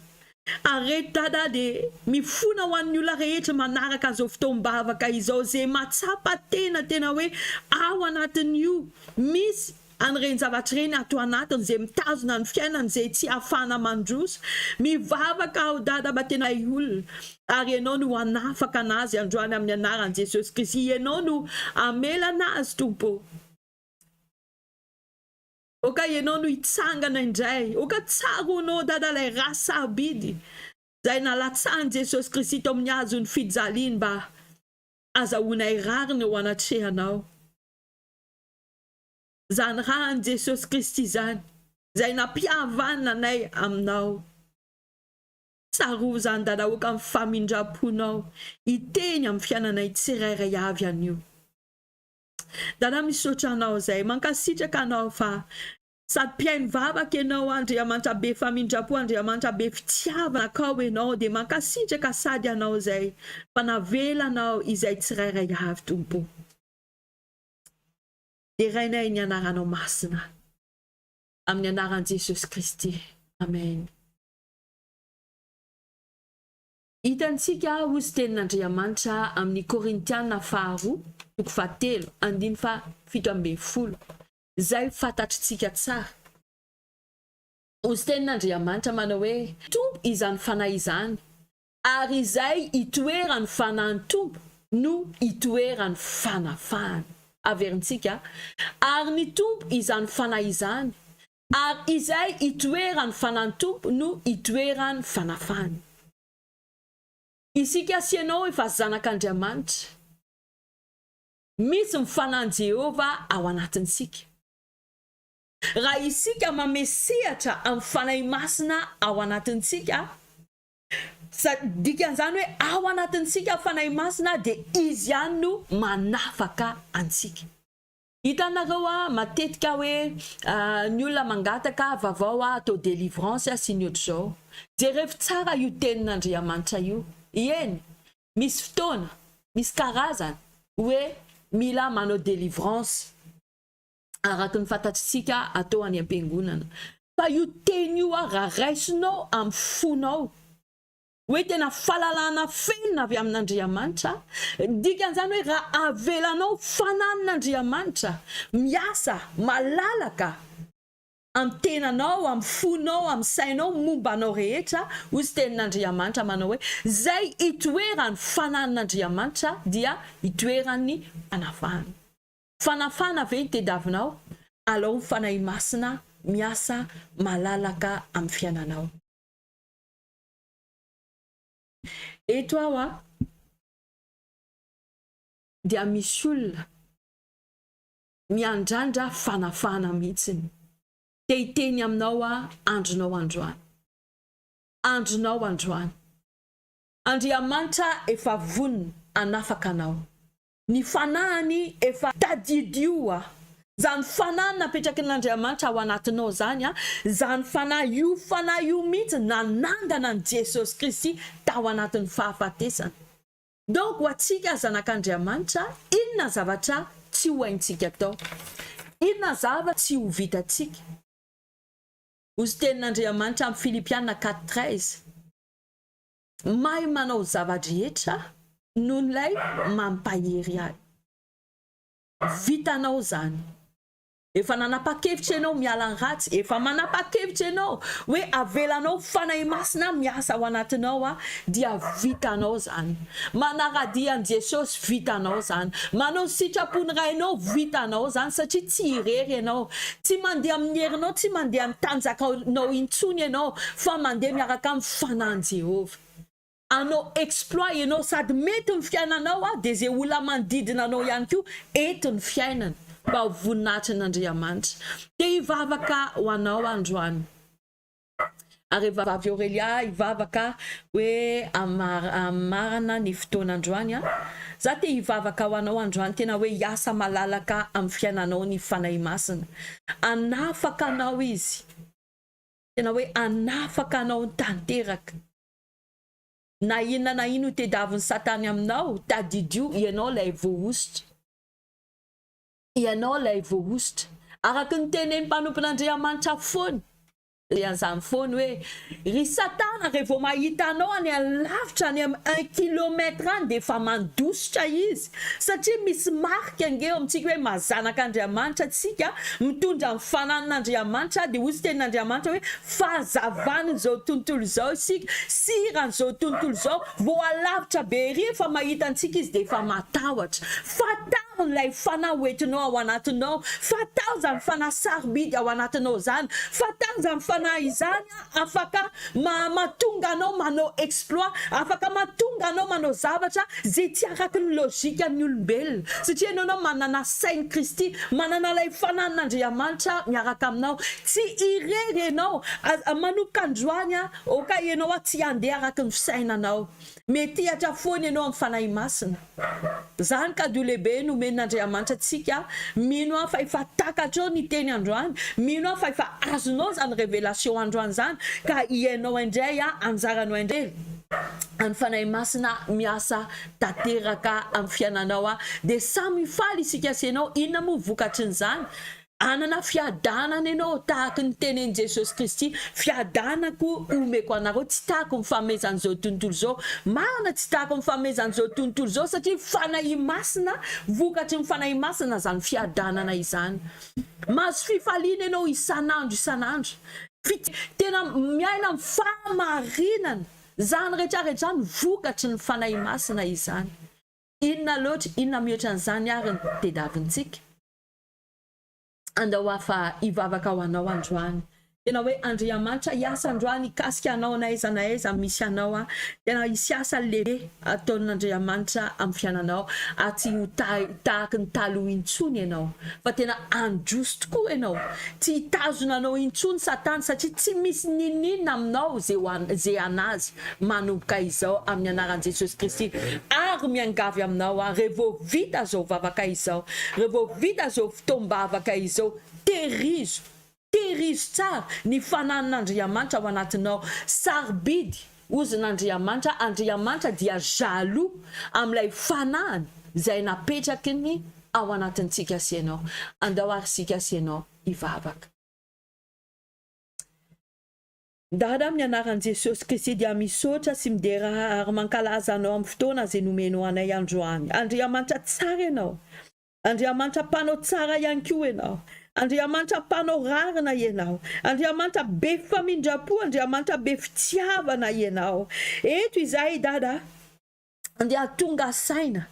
S1: Ary reto Dada dia mifona ho an'ny olona rehetra manaraka an'izao fotoam-bavaka izao izay mahatsapa tena tena hoe ao anatin'io misy an'ireny zavatra ireny ato anatiny izay mitazona ny fiainany izay tsy ahafahana mandroso. Mivavaka aho Dada mba tena hay olona ary Ianao no hanafaka anazy androany amin'ny anaran'i Jesosy Kristy. Ianao no hamela anazy Tompo ô. Oka Ianao no hitsangana indray. Oka tsaroanao Dada ilay ra sarobidy izay nalatsahan'i Jesosy Kristy tao amin'ny hazon'ny fijaliany mba azahoanay rariny eo anatrehanao. Izany ra an'i Jesosy Kristy izany, izay nampihavanina anay aminao. Tsarovy izany Dada aoka ny famindram-ponao hiteny amin'ny fiainanay tsirairay avy anio. Dada misaotra anao izay, mankasitraka anao fa sady mpihaino vavaka ianao Andriamanitra be famindram-po, Andriamanitra be fitiavana akao ianao dia mankasitraka sady anao izay fa navelanao izay tsirairay avy Tompo. Derainay ny anaranao masina. Amin'ny anaran'i Jesosy Kristy. Amen. Hitantsika hozy tenin'Andriamanitra amin'ny Korintiana faharoa, toko fahatelo, andiny faha 17, izay fantatritsika tsara. Hozy tenin'Andriamanitra manao hoe, Tompo izany Fanahy izany, ary izay itoeran'ny Fanahin'ny Tompo no itoeran'ny fanafahana. Averintsika, Ary ny Tompo izany Fanahy izany, ary izay itoeran'ny Fanahin'ny Tompo no itoeran'ny fanafahana. Isika sy ianao efa zanak'Andriamanitra. Misy ny Fanahin'i Jehovah ao anatintsika. Raha isika mamehy sehatra amin'ny Fanahy Masina ao anatintsika, dikan'izany hoe ao anatintsika ny Fanahy Masina dia Izy ihany no manafaka antsika. Hitanareo a, matetika hoe ny olona mangataka vavao a atao délivrance sy ny ohatr'izao. Jerevo tsara io tenin'Andriamanitra io. Eny, misy fotoana, misy karazany hoe mila manao délivrance. araka ny fantatritsika atao any am-piangonana. Fa io teny io raha raisinao amin'ny fonao, hoe tena fahalalana feno avy amin'Andriamanitra, dikan'izany hoe raha avelanao fananan'Andriamanitra miasa malalaka amin'ny tenanao, amin'ny fonao, amin'ny sainao, momba anao rehetra, hoy ny tenin'Andriamanitra manao hoe, izay itoeran'ny fananan'Andriamanitra dia itoeran'ny fanafahana. Fanafana ve ny tediavinao? Alao ny Fanahy Masina miasa malalaka amin'ny fiainanao. Eto aho a, dia misy olona miandrandra fanafahana mihitsiny. Te hiteny aminao aho andronao androany. Andronao androany. Andriamanitra efa vonona hanafaka anao. Ny fanahiny efa tadidio a! Zany fanahy napetrakin'Andriamanitra ao anatinao zany a, zany fanahy io fanahy io mihitsy nanangana an'i Jesosy Kristy tao anatin'ny fahafatesana. Donc ho antsika zanak'Andriamanitra, inona zavatra tsy ho haintsika atao? Inona zava tsy ho vitantsika? Hozy tenin'Andriamanitra amin'ny Filipiana 4:13. Mahay manao zava-drehetra noho ilay mampahery ahy. Vitanao izany. Efa nanapa-kevitra ianao miala ny ratsy, efa manapa-kevitra ianao hoe avelanao Fanahy Masina miasa ao anatinao aho, dia vitanao izany. Manara-dia an'i Jesosy, vitanao izany. Manao ny sitrapon'ny Rainao, vitanao izany satria tsy irery ianao. Tsy mandeha amin'ny herinao, tsy mandeha amin'ny tanjakanao intsony ianao fa mandeha miaraka amin'ny Fanahin'i Jehovah. Hanao exploit ianao sady mety ny fiainanao dia izay olona manodidina anao ihany koa eto ny fiainana mba ho voninahitrin'Andriamanitra. Te hivavaka ho anao aho androany. Ary vavy Aurelia hivavaka hoe hamarana ny fotoana androany an! Za te hivavaka ho anao androany tena hoe hiasa malalaka amin'ny fiainanao ny Fanahy Masina. Hanafaka anao Izy. Tena hoe hanafaka anao tanteraka. Na inona na inona ho tediavin'i Satana aminao, tadidio ianao ilay voahosotra. Ianao ilay voahosotra. Araka ny tenenin'ny mpanompon'Andriamanitra foana. Dia an'izany foana hoe, ry satana rehefa vao mahita anao any alavitra any amin'ny un kilomètre any dia efa mandositra izy. Satria misy marika ange eo amintsika hoe maha zanak'Andriamanitra antsika, mitondra ny fananan'Andriamanitra, dia hoy tenin'Andriamanitra hoe fahazavan'izao tontolo izao isika, siran'izao tontolo izao, vao alavitra be ery efa mahita antsika izy dia efa matahotra. Fantaro ilay fanahy hoentinao ao anatinao, fantaro izany fanahy sarobidy ao anatinao izany, fantaro izany fanahy izany afaka mahatonga anao manao exploit, afaka mahatonga anao manao zavatra izay tsy araky ny logique-n'ny olombelona, satria ianao ianao manana sain'i Kristy, manana ilay fanahin'Andriamanitra miaraka aminao, tsy irery ianao, manomboka androany aoka ianao tsy handeha araky ny fisainanao. Metihatra foana ianao amin'ny Fanahy Masina. Izany cadeau lehibe nomen'Andriamanitra antsika. Mino aho fa efa takatrao ny teny androany. Mino aho fa efa azonao izany révélation androany izany ka ianao indray anjaranao indray ny Fanahy Masina miasa tanteraka amin'ny fiainanao. Dia samy hifaly isika sy ianao. Inona moa vokatrin'izany? Hanana fiadanana ianao tahaky ny tenenin'i Jesosy Kristy, Fiadanako omeko anareo, tsy tahako ny fanomezan'izao tontolo izao. Marina, tsy tahako ny fanomezan'izao tontolo izao, satria Fanahy Masina, vokatry ny Fanahy Masina izany fiadanana izany. Mahazo fifaliana ianao isan'andro isan'andro. Fiti, tena miaina amin'ny fahamarinana. Izany rehetra rehetra izany vokatry ny Fanahy Masina izany. Inona loatra, inona mihoatra an'izany ary ny tediavintsika? Andao hafa hivavaka ho anao androany. Tena hoe Andriamanitra hiasa androany hikasika anao na aiza na aiza misy anao an. Tena hisy asa lehibe ataon'Andriamanitra amin'ny fiainanao ary tsy ho tahaky ny taloha intsony ianao fa tena handroso tokoa ianao. Tsy hitazona anao intsony satana satria tsy misy n'inon'inona aminao ze ho ze an'azy manomboka izao amin'ny anaran'i Jesosy Kristy ary miangavy aminao aho revo vita zao vavaka izao revo vita zao fotoam-bavaka izao tehirizo Tehirizo tsara ny fananan'Andriamanitra ao anatinao. Sarobidy, ozon'Andriamanitra, Andriamanitra dia jaloux amin'ilay fanahiny izay napetraky ny ao anatintsika sy ianao. Andao ary isika sy ianao hivavaka. Dada, amin'ny anaran'i Jesosy Kristy dia misaotra sy midera ary mankalaza Anao amin'ny fotoana izay nomenao anay androany. Andriamanitra tsara Ianao. Andriamanitra mpanao tsara ihany koa Ianao. Andriamanitra mpanao rarina Ianao. Andriamanitra be famindram-po, Andriamanitra be fitiavana Ianao. Eto izahay Dada dia tonga saina,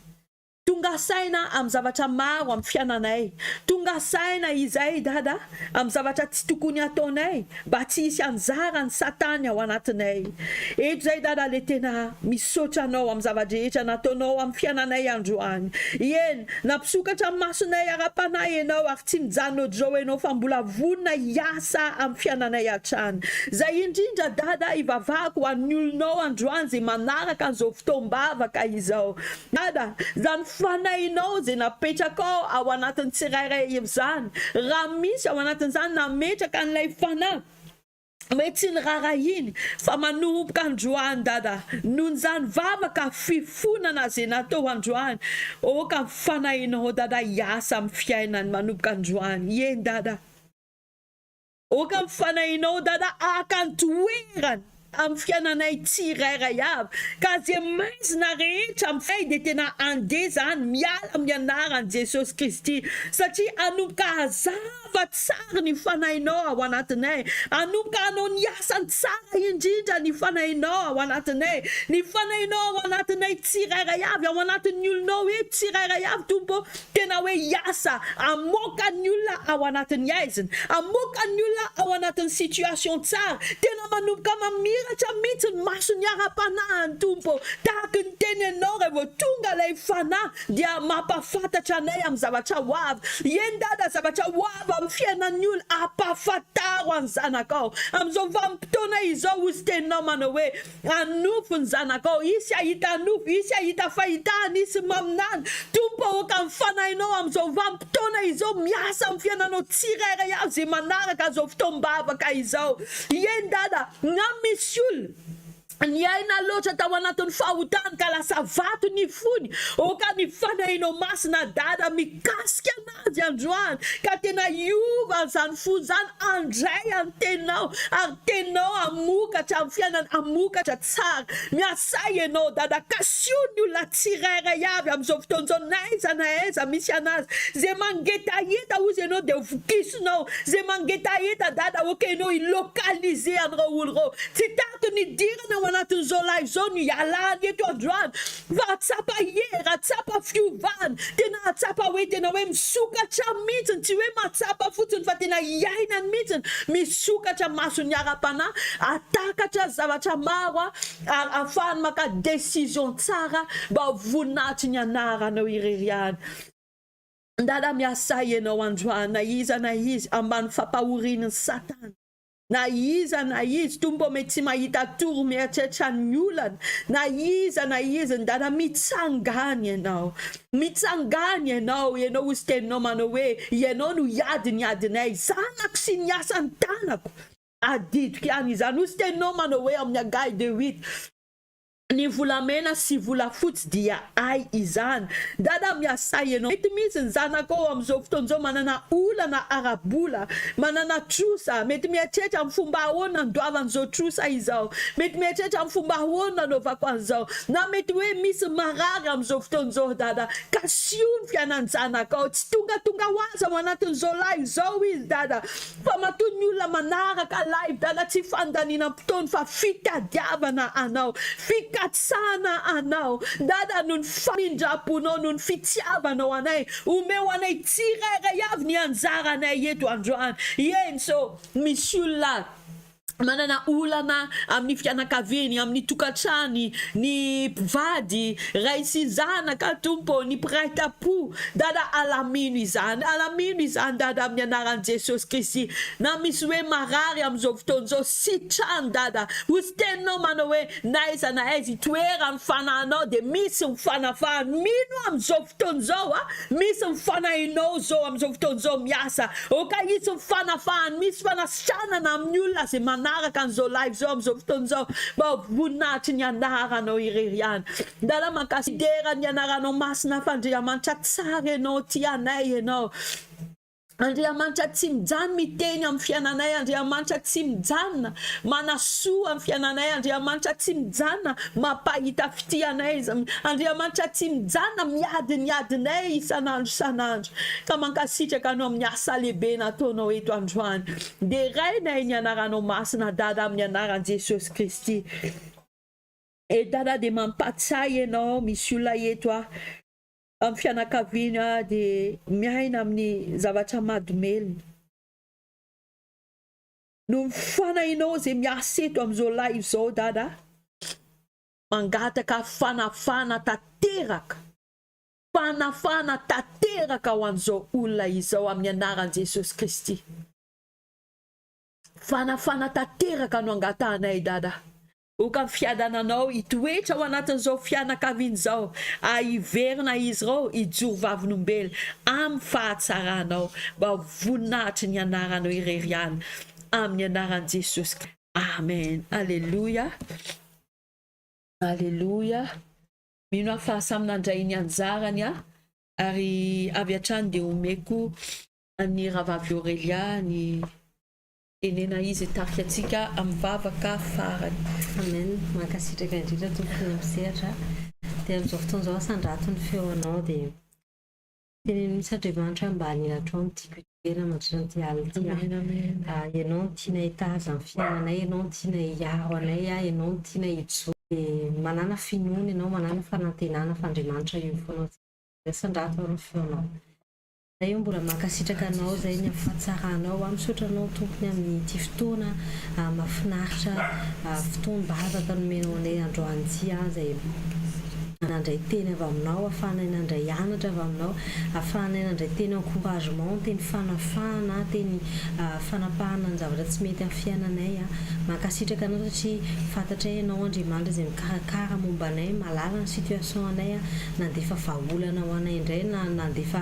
S1: tonga saina amin'ny zavatra maro amin'ny fiainanay. Tonga saina izahay Dada amin'ny zavatra tsy tokony hataonay mba tsy hisy anjara ny satany ao anatinay. Eto izay Dada le tena misaotra anao amin'ny zava-drehetra nataonao amin'ny fiainanay androany. Eny, nampisokatra ny masonay ara-panahy ianao ary tsy mijanona ohatr'izao ianao fa mbola vonona hiasa amin'ny fiainanay hatrany. Izay indrindra Dada ivavahako ho an'ny olonao androany izay manaraka an'izao fotoam-bavaka izao. Dada, izany fanahinao izay napetrakao ao anatin'ny tsirairay izany, raha misy ao anatin'izany nametraka an'ilay fanahy, hoe tsy niraharahiany fa manomboka androany Dada, noho izany vavaka fifonana izay natao androany, aoka ny fanahinao Dada hiasa amin'ny fiainany manomboka androany, eny Dada. Aoka ny fanahinao Dada haka ny toerany amin'ny fiainanay tsirairay avy ka ze maizina rehetra amin'ny fiainanay dia tena handeha zany miala amin'ny anaran'i Jesosy Kristy satria hanomboka hazava tsara ny fanahinao ao anatinay hanomboka hanao ny asany tsara indrindra ny fanahinao ao anatinay ny fanahinao ao anatinay tsirairay avy ao anatin'ny olonao eto tsirairay avy Tompo ô. Tena hoe hiasa hamoaka ny olona ao anatin'ny haizina, hamoaka ny olona ao anatin'ny situation tsara. Tena manomboka mamiratra mihitsy ny mason'ny ara-panahy ny Tompo. Tahaky ny teninao raha vao tonga ilay fanahy dia mampahafantatra anay amin'ny zavatra ho avy. Eny Dada, zavatra ho avy amin'ny fiainan'ny olona, ampahafantaro an'ny zanakao. Amin'izao vanim-potoana izao hozy teninao manao hoe, Hanofy ny zanakao, hisy hahita nofy, hisy hahita fahitana, hisy maminany. Tompo aoka ny Fanahinao amin'izao vanim-potoana izao miasa amin'ny fiainanao tsirairay avy izay manaraka an'izao fotoam-bavaka izao. Eny Dada, na misy olona niaina loatra tao anatin'ny fahotany ka lasa vato ny fony, aoka ny Fanahinao Masina Dada mikasika anazy androany ka tena hiova an'izany fony izany handray an'ny teninao ary teninao hamokatra amin'ny fiainany hamokatra tsara. Miasà ianao dada kasio ny olona tsirairay avy amin'izao fotoana izao na aiza na aiza misy anazy ze mangetaheta hozy ianao dia ho vokisinao ze mangetaheta dada ok ianao hi localiser an'ireo olo ireo tsy tato nidirana ao anatin'izao live izao no hialany eto androany Fa hahatsapa hery, hahatsapa fiovana, tena hahatsapa hoe tena hoe misokatra mihitsy, tsy hoe mahatsapa fotsiny fa tena iainany mihitsy, misokatra mason'ny ara-panahy, hahatakatra zavatra maro ary ahafahany maka décision tsara mba ho voninahitry ny anaranao irery ihany. Ndana miasa ianao androany na iza na iza ambany fampahorian'ny satana. Na iza na iza, Tompo ô mety tsy mahita tory mieritreritra ny olana, na iza na iza, ndana mitsangana Ianao, mitsangana Ianao, Ianao hozy teninao manao hoe, Ianao no hiady ny adinay, zanako sy ny asan'ny tanako, adidiko ihany izany, hozy teninao manao hoe ao amin'ny Hagay 2 8. Ny volamena sy volafotsy dia ahy izany. Dada miasa ianao. Mety misy ny zanakao amin'izao fotoana izao manana olana ara-bola, manana trosa, mety mieritreritra amin'ny fomba ahoana andoavana izao trosa izao, mety mieritreritra amin'ny fomba ahoana anaovako an'izao, na mety hoe misy marary amin'izao fotoana izao dada, kasio ny fiainan-janakao, tsy tongatonga ho azy ao anatin'izao live izao izy dada, Fa matoa ny olona manaraka live dada tsy fandaninam-potoana fa fitadiavana anao, fikatsahana anao dada noho ny famindram-ponao noho ny fitiavanao anay, omeo anay tsirairay avy ny anjaranay eto androany, eny so misy olona manana olana amin'ny fianakaviany, amin'ny tokantrany, ny mpivady, ray sy zanaka, Tompo ô, ny mpiray tampo, Dada alamino izany, alamino izany Dada amin'ny anaran'i Jesosy Kristy, na misy hoe marary amin'izao fotoana izao, sitrano Dada, hoy teninao manao hoe na aiza na aiza itoeran'ny fanahinao dia misy ny fanafahana, mino amin'izao fotoana izao a, misy ny fanahinao izao amin'izao fotoana izao miasa, ok hisy ny fanafahana, misy fanasitranana amin'ny olona izay manaraka an'izao live izao amin'izao fotoana izao, mba ho voninahitry ny anaranao irery ihany. Ndala mankasitraka, midera ny anaranao masina fa Andriamanitra tsara ianao, tia anay ianao. Andriamanitra tsy mijanona miteny amin'ny fiainanay, Andriamanitra tsy mijanona manasoa amin'ny fiainanay, Andriamanitra tsy mijanona mampahita fitia anay, Andriamanitra tsy mijanona miady ny adinay isan'andro isan'andro. Ka mankasitraka anao amin'ny asa lehibe nataonao eto androany. Derainay ny anaranao masina Dada amin'ny anaran'i Jesosy Kristy. E Dada dia mampatsiahy ianao misy olona eto a amin'ny fianakaviana dia miaina amin'ny zavatra mahadomelina. Noho ny fanahinao izay miasa eto amin'izao live izao Dada, mangataka fanafahana tanteraka, fanafahana tanteraka ho an'izao olona izao amin'ny anaran'i Jesosy Kristy. Fanafahana tanteraka no angatahanay Dada. Oka ny fiadananao hitoetra ao anatin'izao fianakaviana izao, ary hiverina izy ireo hijoro vavolombelona amin'ny fahatsaranao, mba ho voninahitry ny anaranao irery ihany, amin'ny anaran'i Jesosy. Amen. Aleloia. Aleloia. Mino aho fa samy nandray ny anjarany aho, ary avy hatrany dia omeko an'ny Rahavavy Aurélia ny. Tenena Izy hitarika antsika amin'ny vavaka farany.
S2: Amen, mankasitraka indrindra tompoko ny amin'ny sehatra dia amin'izao fotoana izao asandrato ny feonao dia teneno mihitsy Andriamanitra hoe mba anilatrao no tiako hitoerana mandritra an'ity alina ity aho. Ianao no tianay hitaza ny fiainanay, ianao no tianay hiaro anay, ianao no tianay hijoro. Dia manàna finoana ianao, manàna fanantenana fa Andriamanitra eo foana. Asandrato ary ny feonao. Zay mbola mankasitraka anao zay ny amin'ny fahatsaranao aho misaotra anao tompony amin'ity fotoana mahafinaritra fotoam bavaka nomenao anay androany ity aho zay nandray teny avy aminao afahanay nandray anatra avy aminao afahanay nandray teny encouragement teny fanafahana teny fanapahana ny zavatra tsy mety amin'ny fiainanay aho mankasitraka anao satria fantatray ianao Andriamanitra izay mikarakara momba anay mahalala ny situation anay nandefa vahaolana ho anay indray na nandefa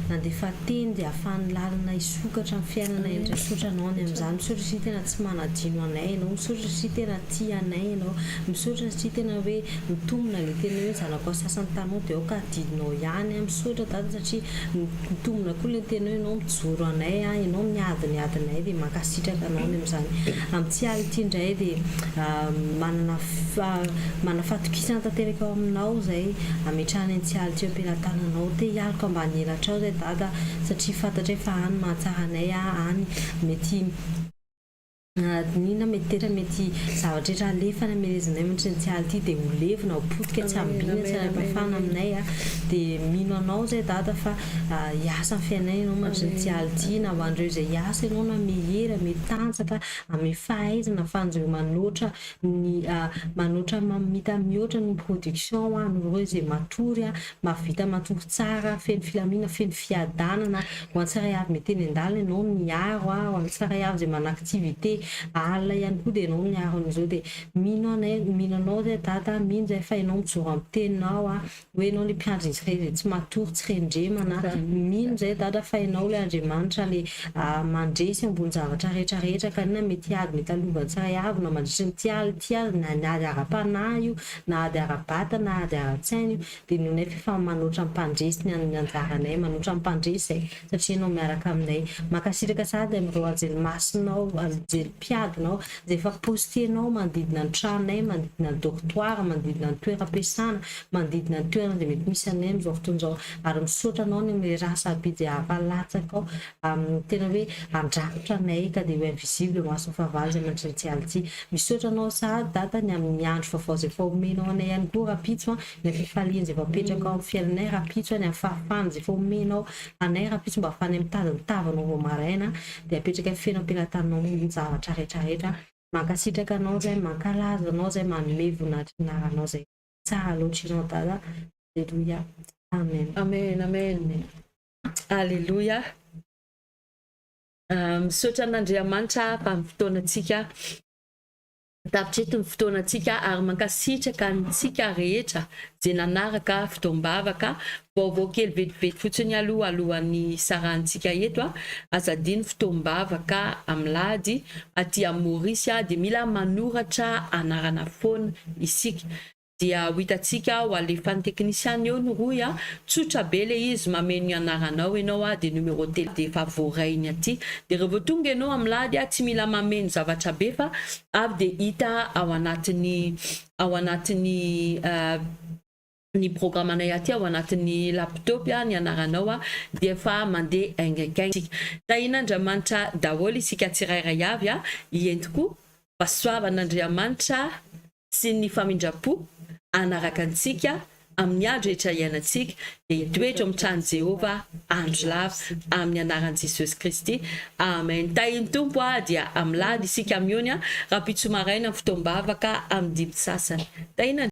S2: nandefa teny dia ahafahan'ny lalana hisokatra amin'ny fiainanay indray. Misaotra anao ny amin'izany, misaotra satria tena tsy manadino anay ianao, misaotra satria tena tia anay ianao, misaotra satria tena hoe mitombina ilay teny hoe zanakao sasany taminao dia aoka adidinao ihany an, misaotra dada satria mitombina koa ilay teny hoe ianao mijoro anay an, ianao miady ny adinay dia mankasitraka anao ny amin'izany. Amin'ity alina ity indray dia manana Manana fahatokisana tanteraka ao aminao izay ametrahana ny tsialo tsy eo am-pelatananao. Te hialoka ambany elatrao izay Dada satria fantatray fa any mahatsara anay any mety inona mety tetra mety zavatra rehetra alefa any amelezinay mandritra ny tsialo ity dia ho levona ho potika tsy ambina tsy ara-pahafahana aminay dia mino anao izay Dada fa hiasa ny fiainanay ianao mandritra ny tsialo ity na ho an'ireo izay hiasa ianao na mehery ame tanjaka ame fahaizana ahafahan'ireo manoatra ny manoatra mamita mihoatra ny production noho ireo izay matory mahavita matory tsara feno filamina feno fiadanana ho an'ny tsirairay avy mety eny an-dalana ianao miaro ho an'ny tsirairay avy izay manana activité alina ihany koa dia ianao miaro an'izao dia mino anay mino anao zay dada mino zay fa ianao mijoro amin'ny teninao hoe ianao ilay mpiandry ny tsy re izay tsy matory tsy rendremana. Mino izay Dada fa Ianao ilay Andriamanitra ilay mandresy ambony zavatra rehetra rehetra ka na mety ady mety halovan'ny tsiray avy na mandritra ny ity alina ity aza na ny ady ara-panahy io na ady ara-batana na ady ara-tsaina io dia nonay f'efa manoatra ny mpandresy ny an'ny anjaranay manoatra ny mpandresy izay satria Ianao miaraka aminay. Mankasitraka sahady amin'ireo anjely masinao anjely mpiadinao izay efa postenao manodidina ny tranonay manodidina ny dortoir manodidina ny toeram-piasana manodidina ny toerana izay mety misy anay amin'izao fotoana izao ary misaotra anao ny amin'ilay rà sarobidy izay hafa latsakao amin'ny tena hoe handrakotra anay ka dia ho invisible eo imason'ny fahavalo izay mandritra ity alina ity. Misaotra anao sahady Dada ny amin'ny andro vaovao izay efa omenao anay ihany koa rahampitso an, ny amin'ny fifaliana izay efa apetrakao amin'ny fiainanay rahampitso an, ny amin'ny fahafahana izay efa omenao anay rahampitso mba ahafahanay mitady ny tavanao vao maraina dia apetrakay feno am-pelatananao ny zavatra rehetra rehetra. Mankasitraka anao izay, mankalaza anao izay, manome voninahitra ny anaranao izay. Tsara loatra ianao Dada. Aleloia. Amen.
S1: Amen amen. Aleloia. Misaotra an'Andriamanitra fa ny fotoanantsika tapitra eto ny fotoanantsika ary mankasitraka antsika rehetra izay nanaraka fotoam-bavaka. Vaovao kely vetivety fotsiny aloha alohan'ny hisarahantsika eto. Aza adino fotoam-bavaka amin'ny lahady aty amin'ny Maurice dia mila manoratra anarana foana isika. Dia ho hitantsika ho alefan'ny teknisiana eo ny rohy a, tsotra be le izy, mameno ny anaranao ianao a, dia numéro tel dia efa voarainy aty, dia rehefa tonga ianao amin'ny lahady a, tsy mila mameno zavatra be fa avy dia hita ao anatin'ny ao anatin'ny ny programanay aty ao anatin'ny laptop ny anaranao a, dia efa mandeha haingankaingana isika. Tahian'Andriamanitra daholo isika tsirairay avy a, entiko fahasoavan'Andriamanitra sy ny famindram-po hanaraka antsika amin'ny andro rehetra iainantsika, dia hitoetra ao amin'ny tranon'i Jehovah andro lava, amin'ny anaran'i Jesosy Kristy. Amen. Tahin'ny Tompo aho, dia amin'ny lahady isika mihaona, rahampitso maraina amin'ny fotoam-bavaka amin'ny dimy sasany. Tahin'Andriamanitra.